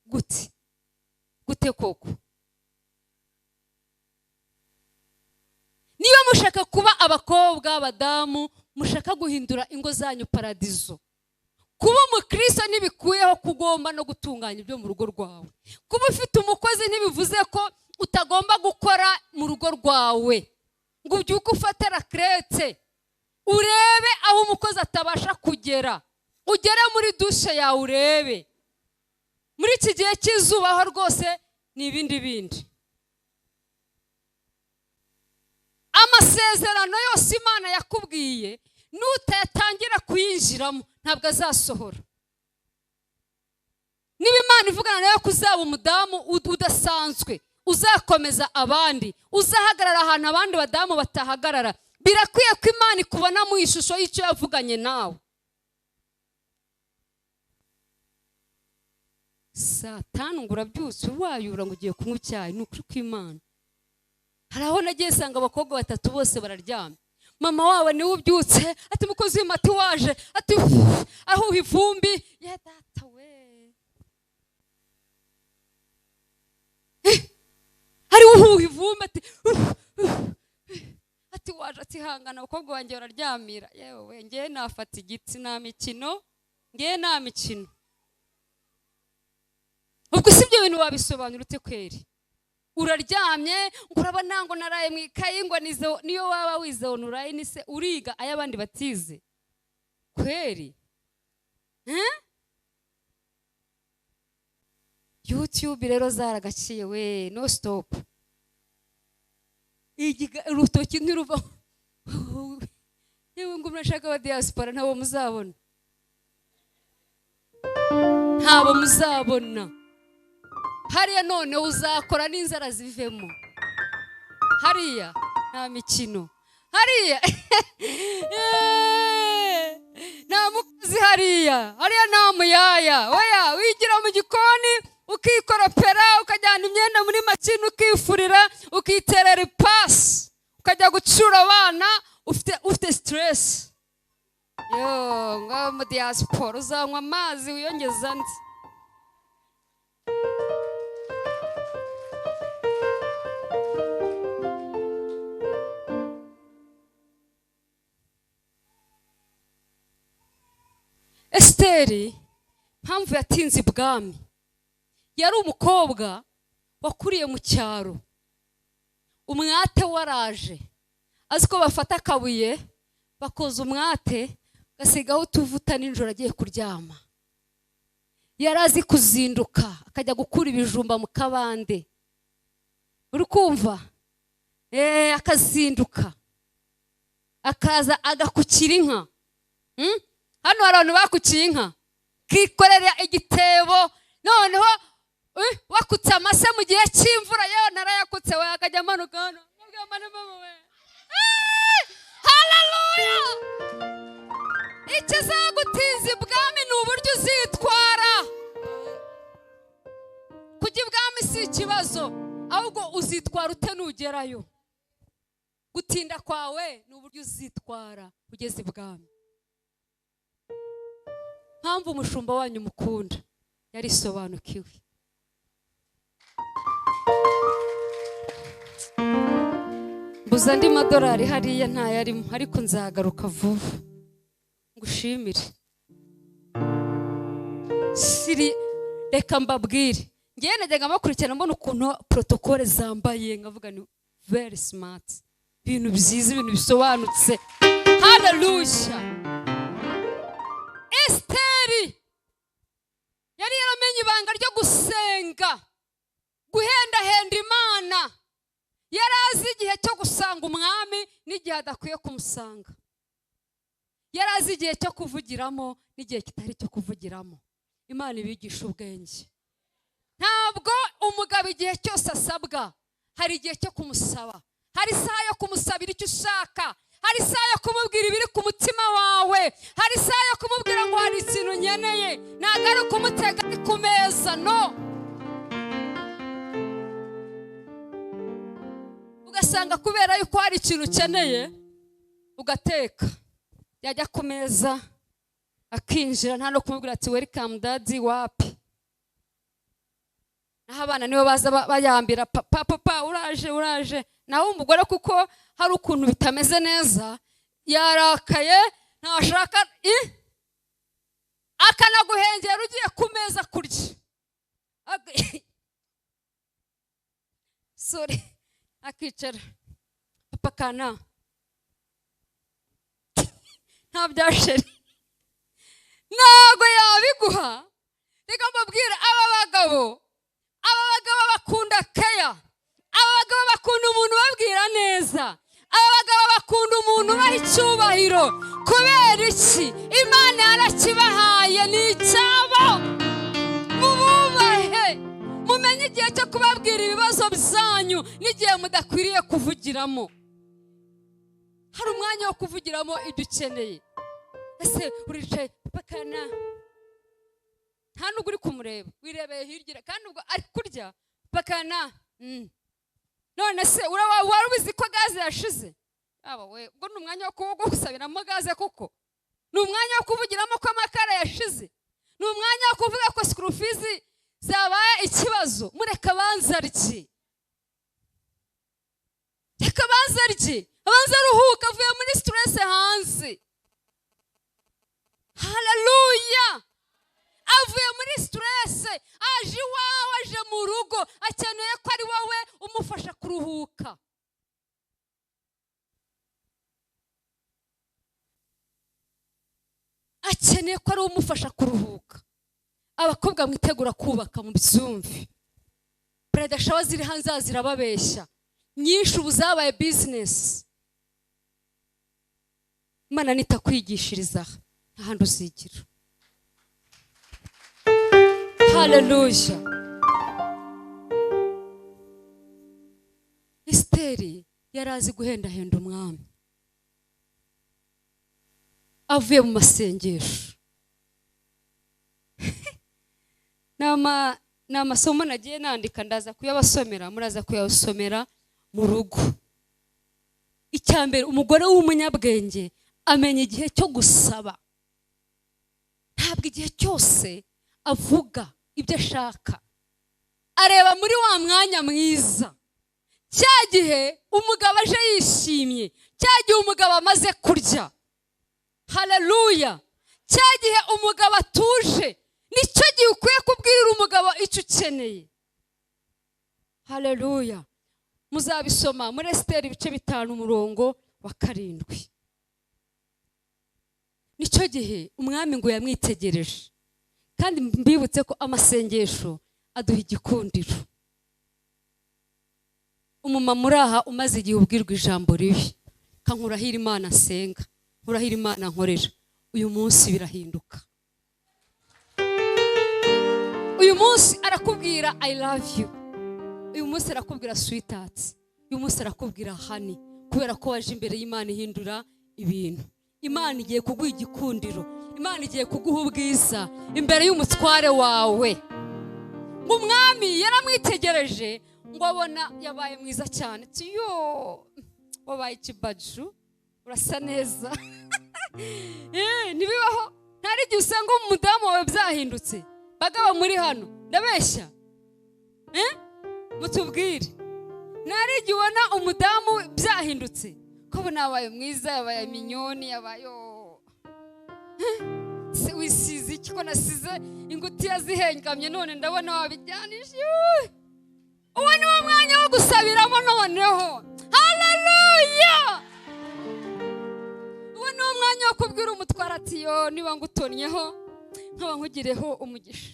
Gute? Gute koko? Niba mushaka kuba abakobwa, abadamu, mushaka guhindura ingo zanyu paradizo, kuba umukristo ntibikuyeho kugomba no gutunganya ibyo mu rugo rwawe. Kuba ufite umukozi ntibivuze ko utagomba gukora mu rugo rwawe. Ngo ubyuke ufate rakrete, urebe aho umukozi atabasha kugera, ugere muri dushe yawe urebe. Muri iki gihe cy'izuba aho rwose ni ibindi bindi. Amasezerano yose Imana yakubwiye nutayatangira kuyinjiramo ntabwo azasohora. Niba Imana ivugana nawe ko uzaba umudamu udasanzwe, uzakomeza abandi, uzahagarara ahantu abandi badamu batahagarara, birakwiye ko Imana ikubona mu ishusho y'icyo yavuganye nawe. Saa 5 ngo urabyutse wayura ngo ugiye kunywa icyayi, ni ukuri kw'Imana. Hari aho nagiye nsanga abakobwa batatu bose bararyamye. Mama wabo niwe ubyutse ati mukozi w'imati waje, ati ahuha ivumbi. Ya data we, hari uhuha ivumbi ati ati waje, ati hangana abakobwa banjye bararyamira. Yewe ngewe nafata igiti, nta mikino, ngewe nta mikino. Ubwo si ibyo bintu wabisobanura ute kweri? Uraryamye urabona ngo naraye mu ikayi ngo nize, niyo waba wize onuraye nise uriga ay'abandi batize kweri? YouTube rero zaragaciye we, no stop. Urutoki ntiruva. Yewe ngo murashaka aba diaspora ntabo muzabona, ntabo muzabona. Hariya none uzakora n'inzara zivemo. Hariya nta mikino, hariya nta mukozi, hariya hariya nta muyaya. Oya, wigira mu gikoni ukikoropera, ukajyana imyenda muri mashini ukifurira, ukiterera ipasi, ukajya gucura abana ufite stress. Yo ngo mu diaspora uzanywa amazi wiyongeza andi. Esiteri mpamvu yatinze ibwami, yari umukobwa wakuriye mu cyaro, umwate waraje azi ko bafata akabuye bakoza umwate gasigaho utuvuta nijoro agiye kuryama. Yari azi kuzinduka akajya gukura ibijumba mu kabande, uri kumva? Akazinduka akaza agakukira inka, Hano hari abantu bakukiye inka, kikorera igitebo, noneho wakutse amase mu gihe cy'imvura, yewe narayakutse we, akajya amanuka hano. Nkabwira mama, mama we. Haleluya! Ikizagutiza ibwami ni uburyo uzitwara. Kujya ibwami si ikibazo, ahubwo uzitwara ute nugerayo. Gutinda kwawe ni uburyo uzitwara ugeze ibwami. Mpamvu umushumba wanyu mukunda, yarisobanukiwe. Mbuze andi madorari hariya ntayarimo, ariko nzagaruka vuba ngushimire. Siri, reka mbabwire, ngewe najyaga mbakurikirana mbona ukuntu protokole zambaye, nkavuga ni very smart, ibintu byiza, ibintu bisobanutse. Haleluya! Esiteri yari yaramenye ibanga ryo gusenga, guhendahenda Imana. Yari azi igihe cyo gusanga umwami n'igihe adakwiye kumusanga. Yari azi igihe cyo kuvugiramo n'igihe kitari cyo kuvugiramo. Imana ibigisha ubwenge. Ntabwo umugabo igihe cyose asabwa, hari igihe cyo kumusaba, hari isaha yo kumusabira icyo ushaka, hari isaha yo kumubwira ibiri ku mutima wawe, hari isaha yo kumubwira ngo hari ikintu nkeneye. Ntabwo ari ukumutega ari ku meza, no. Ugasanga kubera yuko hari ikintu ukeneye ugateka, yajya ku meza akinjira nta no kumubwira ati welcome daddy, wapi. Naho abana nibo baza bayambira papa papa uraje uraje. Naho umugore kuko hari ukuntu bitameze neza, yarakaye, ntashaka akanaguhengera ugiye ku meza kurya. Sorry, akicara papa kana nta byasheri, ntago yabiguha. Reka mbabwire, aba bagabo bakunda keya, aba bagabo bakunda umuntu ubabwira neza, aba bagabo bakunda umuntu ubaha icyubahiro. Kubera iki? Imana yarakibahaye, ni icyabo. Mububahe, mumenye igihe cyo kubabwira ibibazo byanyu n'igihe mudakwiriye kuvugiramo. Hari umwanya wo kuvugiramo ibyo ukeneye. Ese uricaye pakana, nta nubwo uri kumureba, wirebeye hirya, kandi ubwo ari kurya pakana. None se wari ubizi ko gaze yashize? Aba we, ubwo ni umwanya wo gusabiramo gaze kuko? Ni umwanya wo kuvugiramo ko amakara yashize? Ni umwanya wo kuvuga ko school fees zabaye ikibazo? Mureka abanze arye, reka abanze arye, abanze aruhuka, avuye muri stress hanze. Haleluya! Avuye muri stress, aje iwawe, aje mu rugo, akeneye ko ari wowe umufasha kuruhuka. Akeneye ko ari umufasha kuruhuka. Abakobwa mwitegura kubaka mu byumvi, brother shawa ziri hanze zirababeshya nyinshi, ubu zabaye business. Imana nitakwigishiriza nta handi uzigira. Haleluya! Esiteri yari azi guhendahenda umwami avuye mu masengesho. Ni amasomo nagiye nandika, ndaza kuyabasomera, muraza kuyasomera mu rugo. Icya mbere, umugore w'umunyabwenge amenya igihe cyo gusaba. Ntabwo igihe cyose avuga ibyo ashaka, areba muri wa mwanya mwiza. Cya gihe umugabo aje yishimye, cya gihe umugabo amaze kurya. Haleluya! Cya gihe umugabo atuje, nicyo gihe ukwiye kubwira umugabo icyo ukeneye. Haleluya! Muzabisoma muri Esiteri ibice 5 umurongo wa 7. Nicyo gihe umwami ngo yamwitegereje. Kandi mbibutse ko amasengesho aduha igikundiro. Umumama uri aha umaze igihe ubwirwa ijambo ribi, kankurahira Imana nsenga, nkurahira Imana nkorera, Uyu munsi birahinduka. Uyu munsi arakubwira "I love you." Uyu munsi arakubwira "sweetheart." Uyu munsi arakubwira "honey", kubera ko waje imbere y'Imana ihindura ibintu. Imana igiye kuguha igikundiro, Imana igiye kuguha ubwiza imbere y'umutware wawe. Ngo umwami yaramwitegereje, ngo abona yabaye mwiza cyane. Ati: "Yo, wabaye ikibaju, urasa neza." Ntibibaho? Ntari igihe usanga umudamu wawe byahindutse. Bagabo muri hano, ndabeshya? Mutubwire, ntari igihe ubona umudamu byahindutse, ko ubona yabaye mwiza, yabaye mignonne, yabaye se? Wisize iki, ko nasize ingutiya zihengamye, none ndabona wabijyanije? Uwo ni wo mwanya wo gusabiramo noneho. Haleluya! Uwo ni wo mwanya wo kubwira umutwara ati: "Yo, niba ngutonnyeho, nkaba nkugireho umugisha,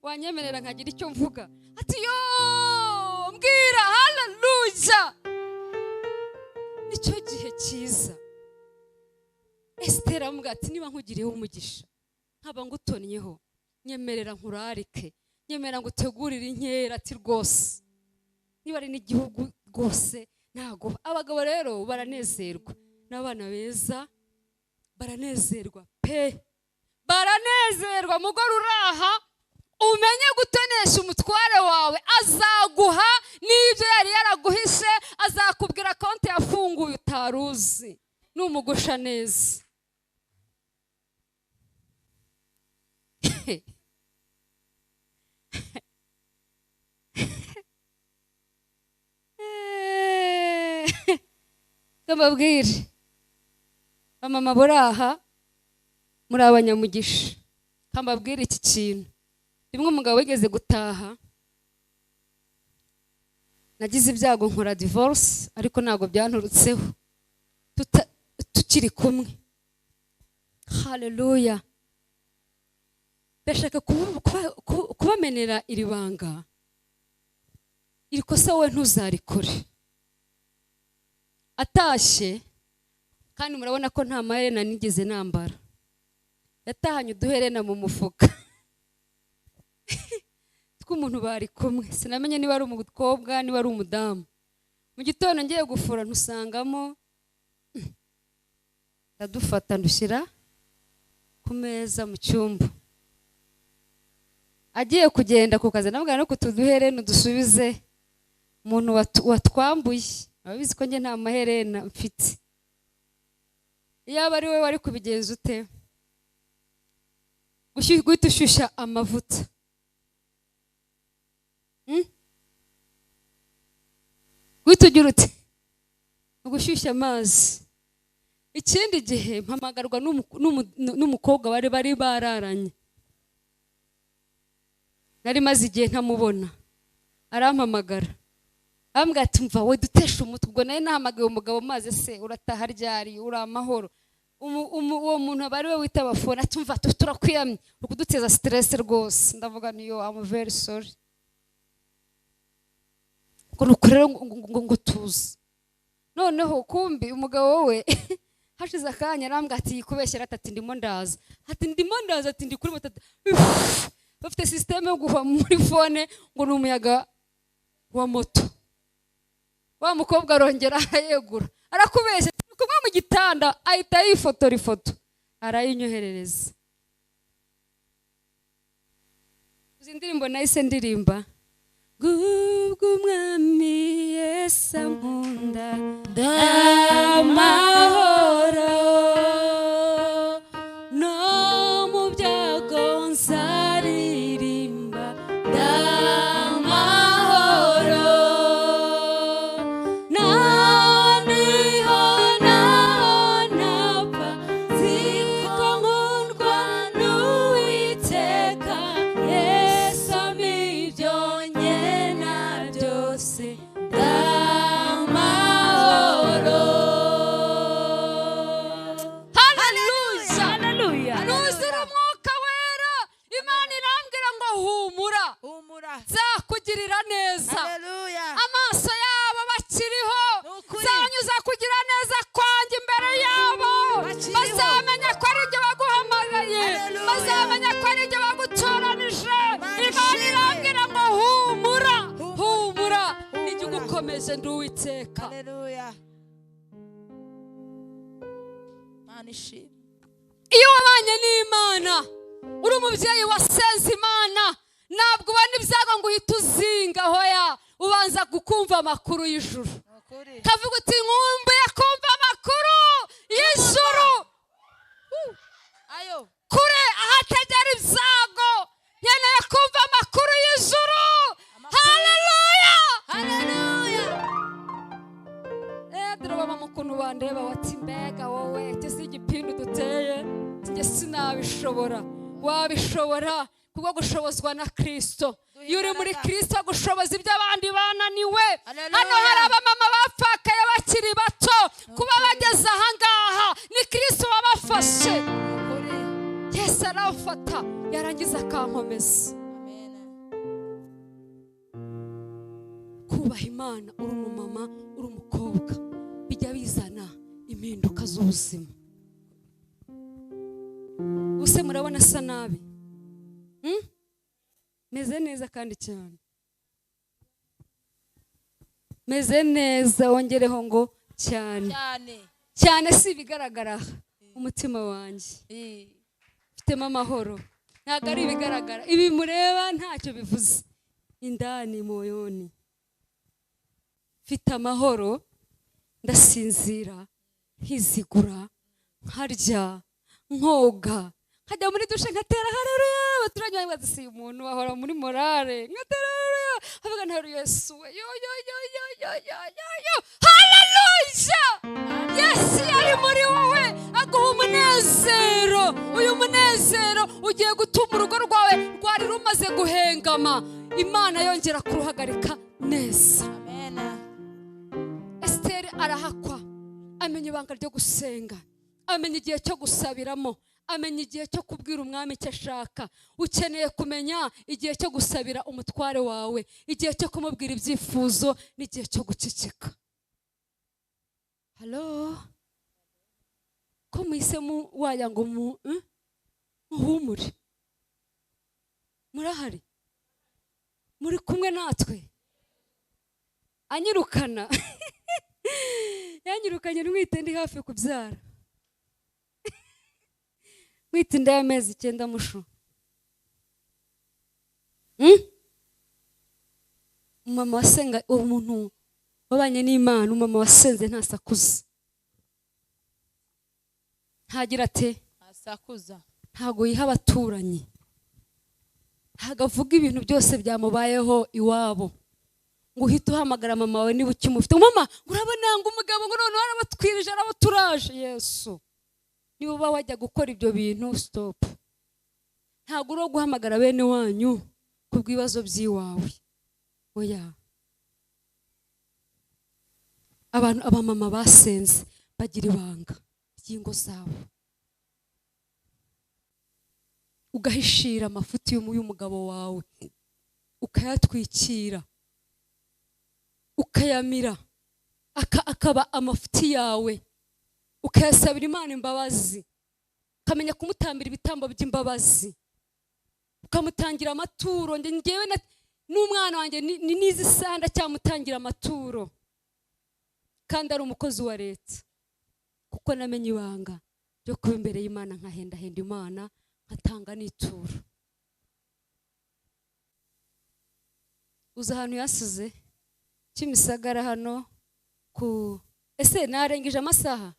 wanyemerera nkagira icyo mvuga?" Ati: "Yo, mbwira." Haleluya! Nicyo gihe cyiza. Esiteri aramubwira ati: "Niba nkugiriyeho umugisha, nkaba ngutonnyeho, nyemerera nkurarike, nyemerera ngutegurire inkera." Ati: "Rwose niba ari n'igihugu rwose ntago." Abagabo rero baranezerwa n'abana beza, baranezerwa pe, baranezerwa. Mugore uraha, umenye gutonesha umutware wawe, azaguha n'ibyo yari yaraguhishe, azakubwira konti yafunguye utari uzi, numugusha neza. Mbabwire, bamama buraha, muri abanyamugisha. Mbabwire iki kintu: rimwe umugabo wigeze gutaha, nagize ibyago nkora divorce, ariko ntabwo byanturutseho, tukiri kumwe. Haleluya! Ndashaka kubamenera iri banga. Iri kosa wowe ntuzarikore. Atashye, kandi murabona ko nta maherena nigeze nambara, yatahanye uduherena mu mufuka tw'umuntu bari kumwe. Sinamenye niba ari umukobwa, niba ari umudamu. Mu gitondo ngiye gufura, ntusangamo, ndadufata ndushyira ku meza mu cyumba. Agiye kugenda ku kazi, ndamubwira no kutuduherena udusubize umuntu watwambuye, ababizi ko njye nta maherena mfite. Iyaba ari we wari kubigenza ute? Guhita ushyushya amavuta, Guhita ugira ute? Gushyushya amazi. Ikindi gihe mpamagarwa n'umukobwa bari bararanye, nari maze igihe ntamubona. Arampamagara, ambwira ati: "Mva we, dutesha umutwe." Ubwo nari nahamagaye umugabo maze: "Se urataha ryari? Uri amahoro?" Uwo muntu aba ari we witaba phone. Ati: "Mva, turakwiyamye, uri kuduteza stress rwose." Ndavuga: "Niyo, I'm very sorry." Ngo nuko rero ngo tuze noneho. Kumbi umugabo we hashize akanya arambwira ati: "Yikubeshyera." Ati: "Ndimo ndaza." Ati: "Ndimo ndaza." Ati: "Ndi kuri moto." Bafite système yo guha muri phone ngo ni umuyaga wa moto. Wa mukobwa arongera arayegura: "Arakubeshya, turi kumwe mu gitanda." Ahita yifotora ifoto, arayinyoherereza. Uzi indirimbo nahise ndirimba? Kubw'umwami Yesu ankunda, ndamahoro, no mu byago nzaririmba, ndamahoro, naho naho napfa, nziko nkundwa n'Uwiteka. Yesu ampa ibyo nkena byose, ndamahoro. Haleluya! Haleluya. Nuzura umwuka wera, Imana irambwira ngo: "Humura, Humura. nzakugirira neza." Haleluya. Amaso yabo bakiriho, Ni ukuri. nzanyuza kugira neza kwanjye imbere yabo, Bakiriho. bazamenya ko ari jye baguhamagaye. Narakomeje ndi Uwiteka. Haleluya. Mana ishimwe. Iyo wabanye n'Imana, uri umubyeyi wasenze Imana, ntabwo ubona ibyago ngo uhite uzinga, hoya, ubanza gukumva amakuru y'ijuru. Ukuri. Kavuga uti nkumbuye kumva amakuru y'ijuru. Ayo. Kure ahategera ibyago, nkeneye kumva amakuru y'ijuru. Haleluya. Haleluya. Dore mama ukuntu bandeba bati mbega wowe ese igipindu duteye, njye sinabishobora. Wabishobora kubwo gushobozwa na Kristo. Iyo uri muri Kristo gushoboza ibyo abandi bananiwe. Haleluya. Hano hari abamama bapfakaye bakiri bato, kuba bageze ahangaha ni Kristo wabafashe. Ukuri. Yesu arafata yarangiza akankomeza. Amen. Kubaha Imana uri umumama, uri umukobwa, bijya bizana impinduka z'ubuzima. Ubuse murabona asa nabi? Meze neza kandi cyane, meze neza, wongereho ngo cyane Cyane. cyane. Si ibigaragara, umutima wanjye Eh. mfitemo amahoro, ntabwo ari ibigaragara. Ibi mureba ntacyo bivuze, indani moyoni mfite amahoro, ndasinzira, nkizigura, nkarya, nkoga, nkajya muri dushe nkatera haleluya. Abaturage banjye bati si umuntu ahora muri morale, nkatera haleluya, avuga nta Yesu we, yo yo yo yo yo yo yo yo, haleluya. Yesu yari muri wowe aguha umunezero. Uyu munezero ugiye gutuma urugo rwawe rwari rumaze guhengama, Imana yongera kuruhagarika neza. Amen. Esiteri arahakwa, amenya ibanga ryo gusenga, amenya igihe cyo gusabiramo, amenya igihe cyo kubwira umwami icyo ashaka. Ukeneye kumenya igihe cyo gusabira umutware wawe, igihe cyo kumubwira ibyifuzo, n'igihe cyo guceceka. Halo, ko muhise waya ngo muhumure, murahari, muri kumwe natwe. Anyirukana yanyirukanye ntwite ndi hafi kubyara, mwite inda y'amezi 9 mushu. Umumama wasenga, umuntu wabanye n'Imana, umumama wasenze ntasakuza, ntagira ate, Asakuza. ntago yiha abaturanyi, ntago avuga ibintu byose byamubayeho iwabo, ngo uhite uhamagara mama wawe niba ukimufite. Mama urabona ngo umugabo ngo noneho arabatwirije, arabaturaje. Yesu, niba uba wajya gukora ibyo bintu, stop. Ntago uri guhamagara bene wanyu kubw'ibibazo by'iwawe, oya. Abantu abamama basenze bagira ibanga ry'ingo zabo, ugahishira amafuti y'umugabo wawe, ukayatwikira, ukayamira, akaba amafuti yawe, ukayasabira Imana imbabazi, ukamenya kumutambira ibitambo by'imbabazi, ukamutangira amaturo. Njyewe n'umwana wanjye nizi isaha ndacyamutangira amaturo, kandi ari umukozi wa leta, kuko namenye ibanga ryo kuba imbere y'Imana, nkahendahenda Imana, nkatanga n'ituro. Uza ahantu yasize Kimisagara hano ku ese narengeje amasaha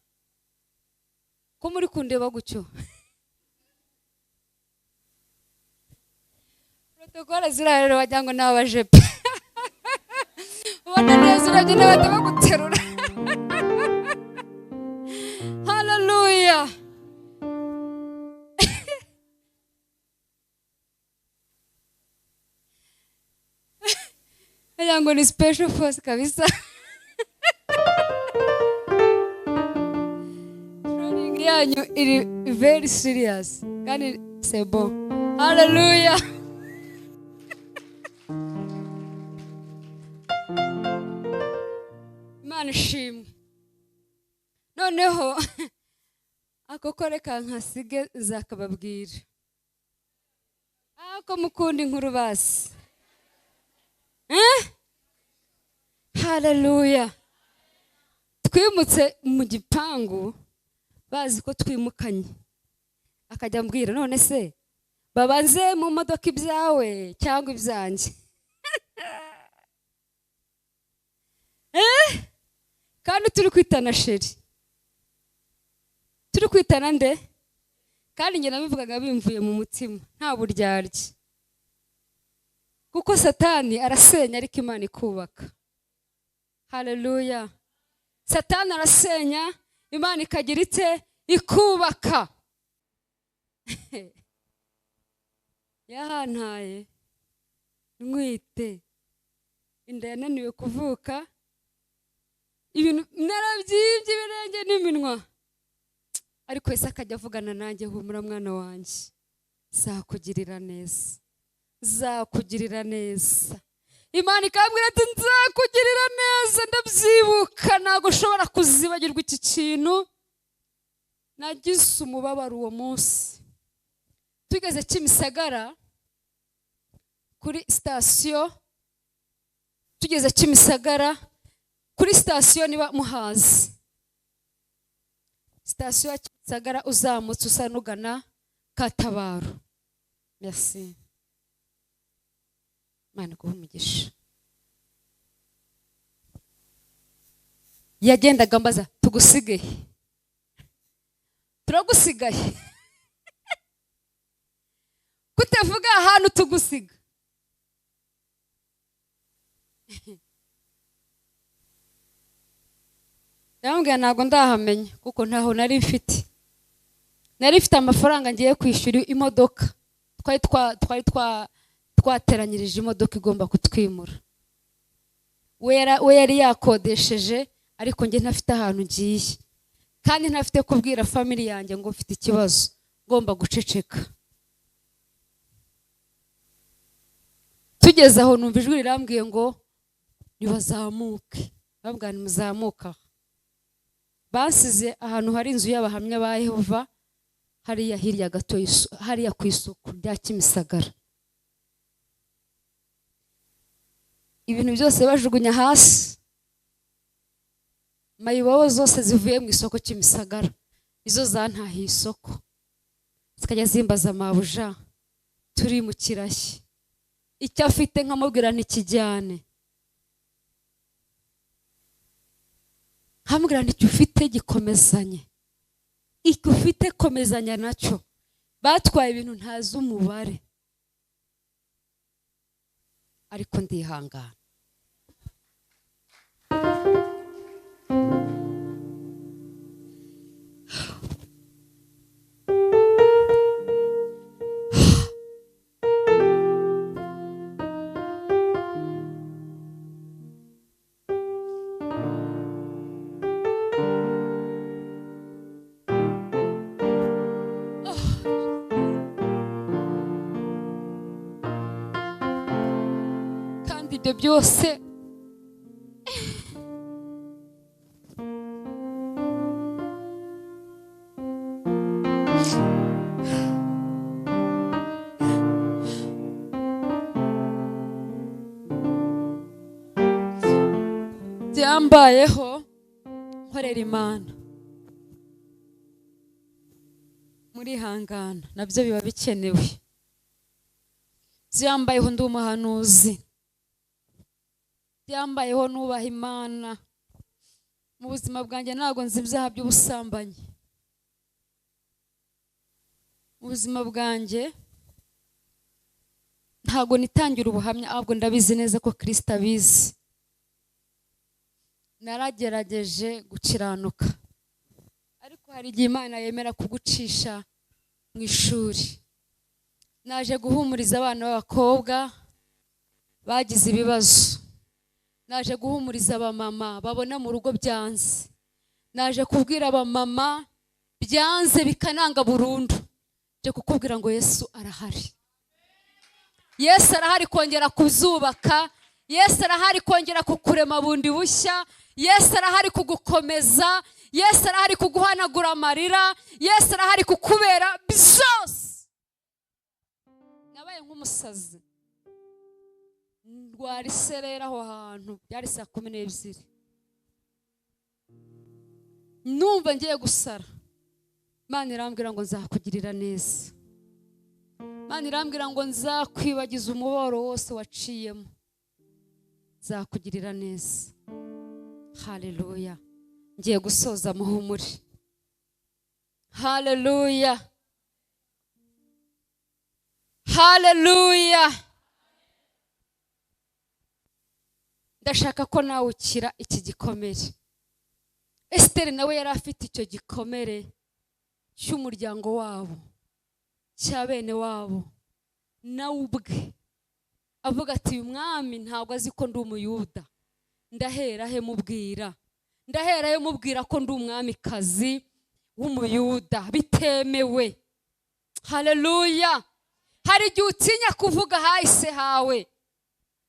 ko muri kundeba gutyo? Protokole zirarero wagira ngo n'abajepe, ubona neza urebye n'abandi baguterura. Haleluya. Yangu ni special force kabisa. Training yanyu iri very serious. Kandi c'est bon. Hallelujah. Imana ishimwe. Noneho ako koreka nkasige nzakababwira. Ako mukunda inkuru basi. Haleluya. Twimutse mu gipangu bazi ko twimukanye, akajya ambwira none se babanze mu modoka ibyawe cyangwa ibyanjye? Kandi turi kwitana chéri, turi kwitana nde? Kandi njye nabivugaga bimvuye mu mutima, nta buryarya, kuko Satani arasenya ariko Imana ikubaka. Haleluya. Satani arasenya, Imana ikagira ite? Ikubaka. Yahantaye ntwite, inda yananiwe kuvuka, ibintu narabyibye ibirenge n'iminwa, ariko Yesu akajya avugana nanjye, humura mwana wanjye, nzakugirira neza, nzakugirira neza. Imana ikambwira ati nzakugirira neza. Ndabyibuka, ntabwo ushobora kuzibagirwa iki kintu. Nagize umubabaro uwo munsi. Tugeze Kimisagara kuri sitasiyo, tugeze Kimisagara kuri sitasiyo, niba muhazi sitasiyo ya Kimisagara, uzamutse usa n'ugana Katabaro. Merci, Imana iguhe umugisha. Yagendaga ambaza tugusigaye, turagusigaye, kutavuga ahantu tugusiga. Ndamubwira ntabwo ndahamenya kuko ntaho nari mfite. Nari mfite amafaranga ngiye kwishyura imodoka, twari twateranyirije imodoka igomba kutwimura. We yari yakodesheje, ariko njye ntafite ahantu ngiye, kandi ntafite kubwira family yanjye ngo mfite ikibazo, ngomba guceceka. Tugeze aho numva ijwi rirambwiye ngo nibazamuke. Babwira ntimuzamuka. Basize ahantu hari inzu y'abahamya ba Yehova, hariya hirya gato, hariya ku isoko rya Kimisagara. Ibintu byose bajugunya hasi, mayibobo zose zivuye mu isoko Kimisagara izo zantahiye isoko, zikajya zimbaza mabuja turi mu kirashyi, icyo afite nkamubwira ntikijyane, nkamubwira nti icyo ufite gikomezanye, icyo ufite komezanya nacyo. Batwaye ibintu ntazi umubare, ariko ndihangana. Kandi ibyo byose byambayeho nkorera Imana. Murihangana, nabyo biba bikenewe. Byambayeho ndi umuhanuzi, byambayeho nubaha Imana. Mu buzima bwanjye ntabwo nzi ibyaha by'ubusambanyi. Mu buzima bwanjye ntabwo nitangira ubuhamya, ahubwo ndabizi neza ko Kristo abizi. Naragerageje gukiranuka, ariko hari igihe Imana yemera kugucisha mu ishuri. Naje guhumuriza abana b'abakobwa bagize ibibazo, naje guhumuriza abamama babona mu rugo byanze, naje kubwira abamama byanze bikananga burundu. Nje kukubwira ngo Yesu arahari. Yesu arahari kongera kuzubaka, Yesu arahari kongera kukurema bundi bushya, Yesu arahari kugukomeza, Yesu arahari kuguhanagura amarira, Yesu arahari kukubera byose. Nabaye nk'umusazi, Ndwara iserera aho hantu, byari saa 12, numva ngiye gusara. Imana irambwira ngo nzakugirira neza. Imana irambwira ngo nzakwibagiza umubabaro wose waciyemo, nzakugirira neza. Haleluya! Ngiye gusoza, muhumure. Haleluya, haleluya! Ndashaka ko nawe ukira iki gikomere. Esiteri nawe yari afite icyo gikomere cy'umuryango wabo, cya bene wabo. Nawe ubwe avuga ati: "Uyu mwami ntabwo azi ko ndi Umuyuda. Ndahera he mubwira? Ndahera he mubwira ko ndi umwamikazi w'Umuyuda bitemewe?" Haleluya! Hari igihe utinya kuvuga hahise hawe,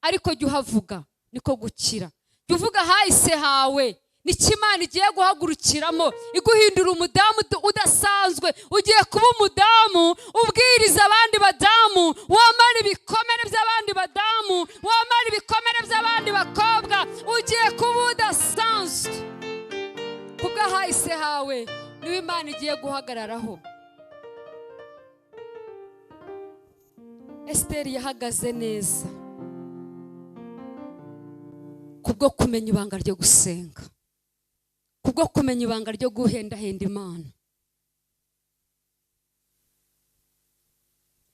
ariko jya uhavuga, niko gukira. Jya uvuga hahise hawe, nicyo Imana igiye guhagurukiramo iguhindura umudamu udasanzwe. Ugiye kuba umudamu ubwiriza abandi badamu, wamara ibikomere by'abandi badamu, wamara ibikomere by'abandi bakobwa. Ugiye kuba udasanzwe kubw'ahahise hawe, niwe Imana igiye guhagararaho. Esiteri yahagaze neza kubwo kumenya ibanga ryo gusenga, kubwo kumenya ibanga ryo guhendahenda Imana.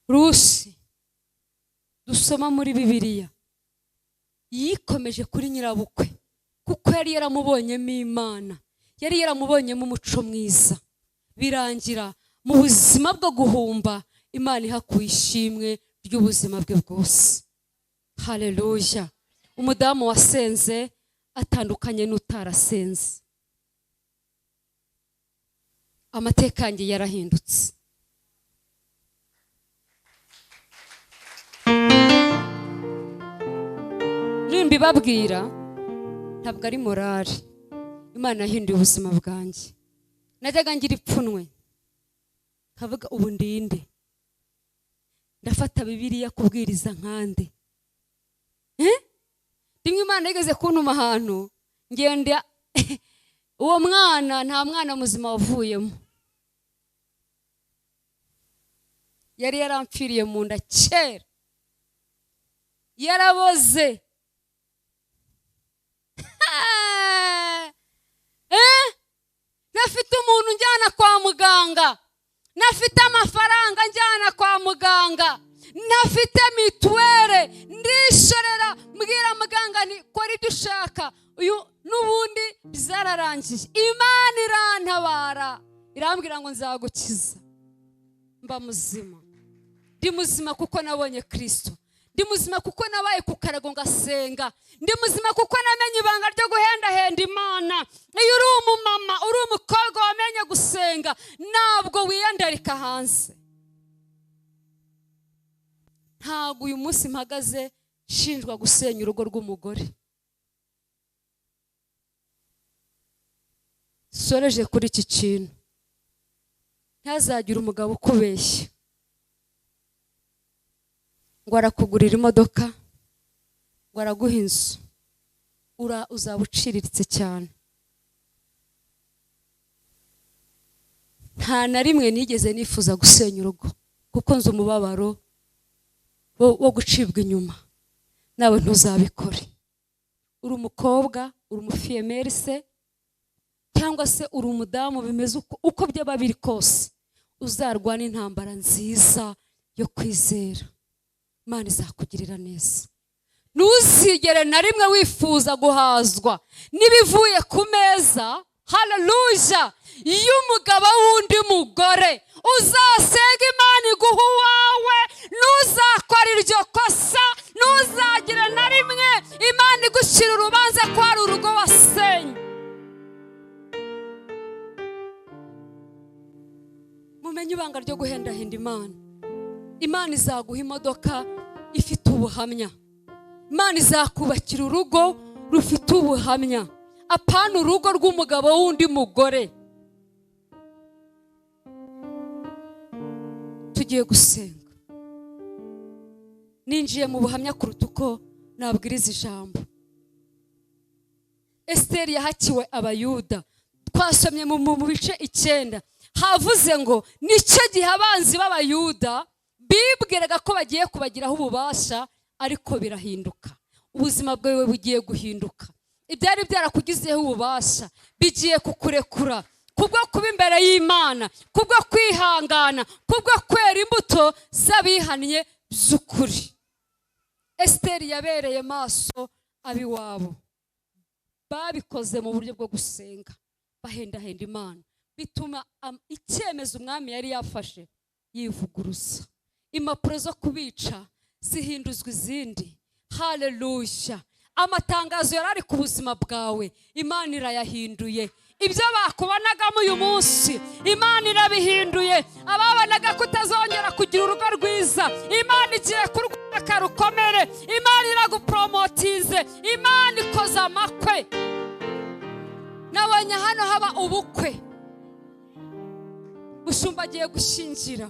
Rusi dusoma muri Bibiliya yikomeje kuri nyirabukwe kuko yari yaramubonyemo Imana, yari yaramubonyemo umuco mwiza. Birangira mu buzima bwo guhumba, Imana ihakuye ishimwe ry'ubuzima bwe bwose. Haleluya! Umudamu wasenze atandukanye n'utarasenze. Amateka yanjye yarahindutse. Nimbibabwira ntabwo ari morale. Imana yahinduye ubuzima bwanjye. Najyaga ngira ipfunwe, nkavuga: "Ubu ndinde ndafata Bibiliya kubwiriza nkande?" Eh? Rimwe Imana yigeze kuntuma ahantu, ngenda, uwo mwana nta mwana muzima wavuyemo, yari yarampfiriye mu nda kera, yaraboze. Eh? Ntafite umuntu njyana kwa muganga, ntafite amafaranga njyana kwa muganga, ntafite mituweli, ndishorera, mbwira muganga ni kora ibyo ushaka, uyu n'ubundi byararangiye. Imana irantabara, irambwira ngo nzagukiza. Mba muzima. Ndi muzima kuko nabonye Kirisito. Ndi muzima kuko nabaye ku karago ngasenga. Ndi muzima kuko namenye ibanga ryo guhendahenda Imana. Iyo uri umumama, uri umukobwa wamenye gusenga, ntabwo wiyandarika hanze. Ntabwo uyu munsi mpagaze nshinjwa gusenya urugo rw'umugore. Soreje kuri iki kintu: ntazagire umugabo ukubeshya ngo arakugurira imodoka, ngo araguha inzu. Uzaba uciriritse cyane. Nta na rimwe nigeze nifuza gusenya urugo, kuko nzi umubabaro wo gucibwa inyuma. Nawe ntuzabikore. Uri umukobwa, uri umufiyemeri se, cyangwa se uri umudamu, bimeze uko byaba biri kose, uzarwana intambara nziza yo kwizera, Imana izakugirira neza. Ntuzigere na rimwe wifuza guhazwa n'ibivuye ku meza, haleluya, y'umugabo w'undi mugore. Uzasenga Imana iguha uwawe. Ntuzakora iryo kosa. Ntuzagire na rimwe Imana igushyira urubanza ko hari urugo wasenye. Mumenye ibanga ryo guhendahenda Imana. Imana izaguha imodoka ifite ubuhamya. Imana izakubakira urugo rufite ubuhamya, apana urugo rw'umugabo w'undi mugore. Tugiye gusenga. Ninjiye mu buhamya kuruta uko Nabwiriza ijambo. Esiteri yahakiwe Abayuda. Twasomye mu bice 9, havuze ngo nicyo gihe abanzi b'Abayuda bibwiraga ko bagiye kubagiraho ububasha, ariko birahinduka. Ubuzima bwawe bugiye guhinduka. Ibyari byarakugizeho ububasha bigiye kukurekura, kubwo kuba imbere y'Imana, kubwo kwihangana, kubwo kwera imbuto z'abihannye by'ukuri. Esiteri yabereye maso abiwabo, babikoze mu buryo bwo gusenga, bahendahenda Imana, bituma icyemezo umwami yari yafashe yivuguruza. Impapuro zo kubica zihinduzwa izindi. Haleluya! Amatangazo yari ari ku buzima bwawe, Imana irayahinduye. Ibyo bakubonagamo uyu munsi, Imana irabihinduye. Ababonaga ko utazongera kugira urugo rwiza, Imana igiye kurwubaka rukomere. Imana iragupromotize, Imana ikoze amakwe. Nabonye hano haba ubukwe, Mushumba agiye gushyingira,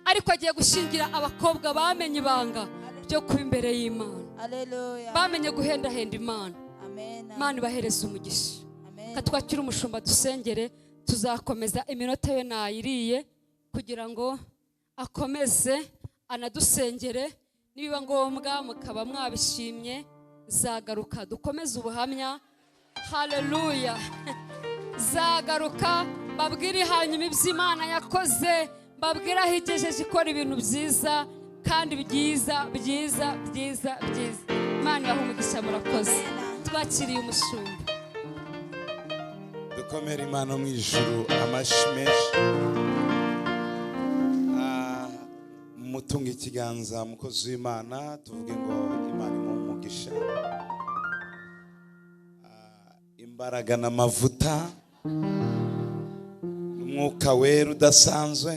ariko agiye gushyingira abakobwa bamenye ibanga ryo kuba imbere y'Imana, bamenye guhendahenda Imana. Imana ibahereza umugisha. Katwakira umushumba dusengere, tuzakomeza iminota ye nayiriye kugira ngo akomeze anadusengere. Nibiba ngombwa mukaba mwabishimye, zagaruka dukomeze ubuhamya. Haleluya! Zagaruka babwire hanyuma iby'Imana yakoze, babwire aho igejeje ikora ibintu byiza kandi byiza byiza byiza byiza. Imana ibahe umugisha, murakoze. Twakiriye umushumba. Dukomere Imana mu ijuru amashyi menshi. Mutunga ikiganza mukozi w'Imana, tuvuge ngo Imana imuhe umugisha, imbaraga n'amavuta n'umwuka wera udasanzwe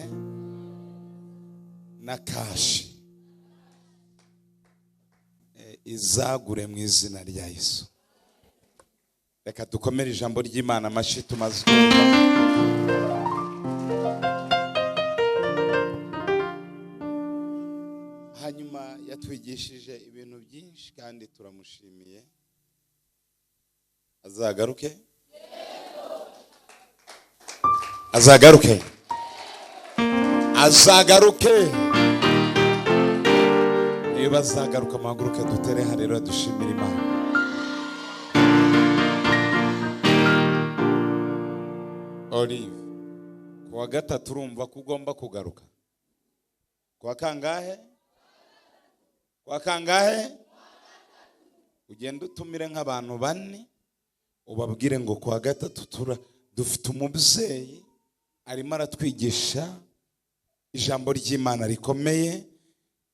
na kashi izagure mu izina rya Yesu. Reka dukomere ijambo ry'Imana amashyi tumaze kumva. Hanyuma yatwigishije ibintu byinshi kandi turamushimiye. Azagaruke, azagaruke, azagaruke. Niba azagaruka muhaguruke dutere haleluya dushimire Imana. Olive, kuwa gatatu urumva ko ugomba kugaruka. Kuwa kangahe? Kuwa kangahe? Ugenda utumire nk'abantu bane, ubabwire ngo kuwa gatatu dufite umubyeyi arimo aratwigisha ijambo ry'Imana rikomeye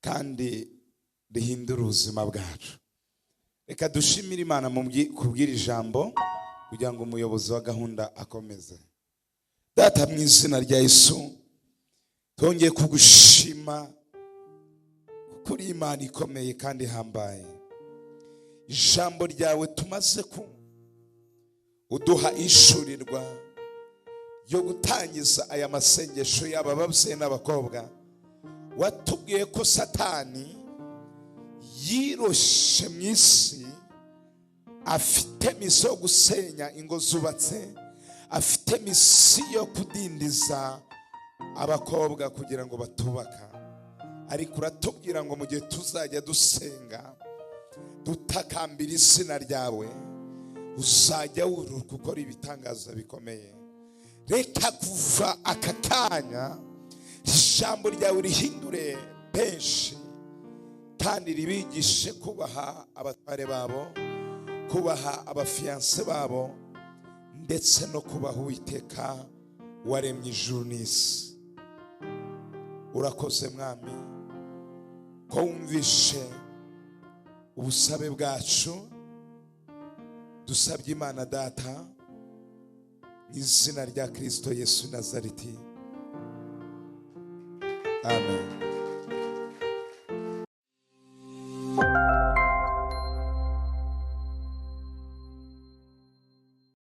kandi rihindura ubuzima bwacu. Reka dushimire Imana kubwira ijambo kugira ngo umuyobozi wa gahunda akomeze. Data mu izina rya Yesu, twongeye kugushima kuko uri Imana ikomeye kandi ihambaye. Ijambo ryawe tumaze ku uduha ishurirwa yo gutangiza aya masengesho y'aba babyeyi n'abakobwa. Watubwiye ko Satani yiroshe mu isi, afite misiyo yo gusenya ingo zubatse, afite misiyo yo kudindiza abakobwa kugira ngo batubaka. Ariko uratubwira ngo mu gihe tuzajya dusenga dutakambira izina ryawe, uzajya wuruka ukora ibitangaza bikomeye. Reka kuva aka kanya ijambo ryawe rihindure benshi kandi ribigishe kubaha abatware babo, kubaha abafiyanse babo, ndetse no kubaha Uwiteka waremye ijuru n'isi. Urakoze Mwami ko wumvishe ubusabe bwacu. Dusabye Imana Data mu izina rya Kristo Yesu Nazareti, amen.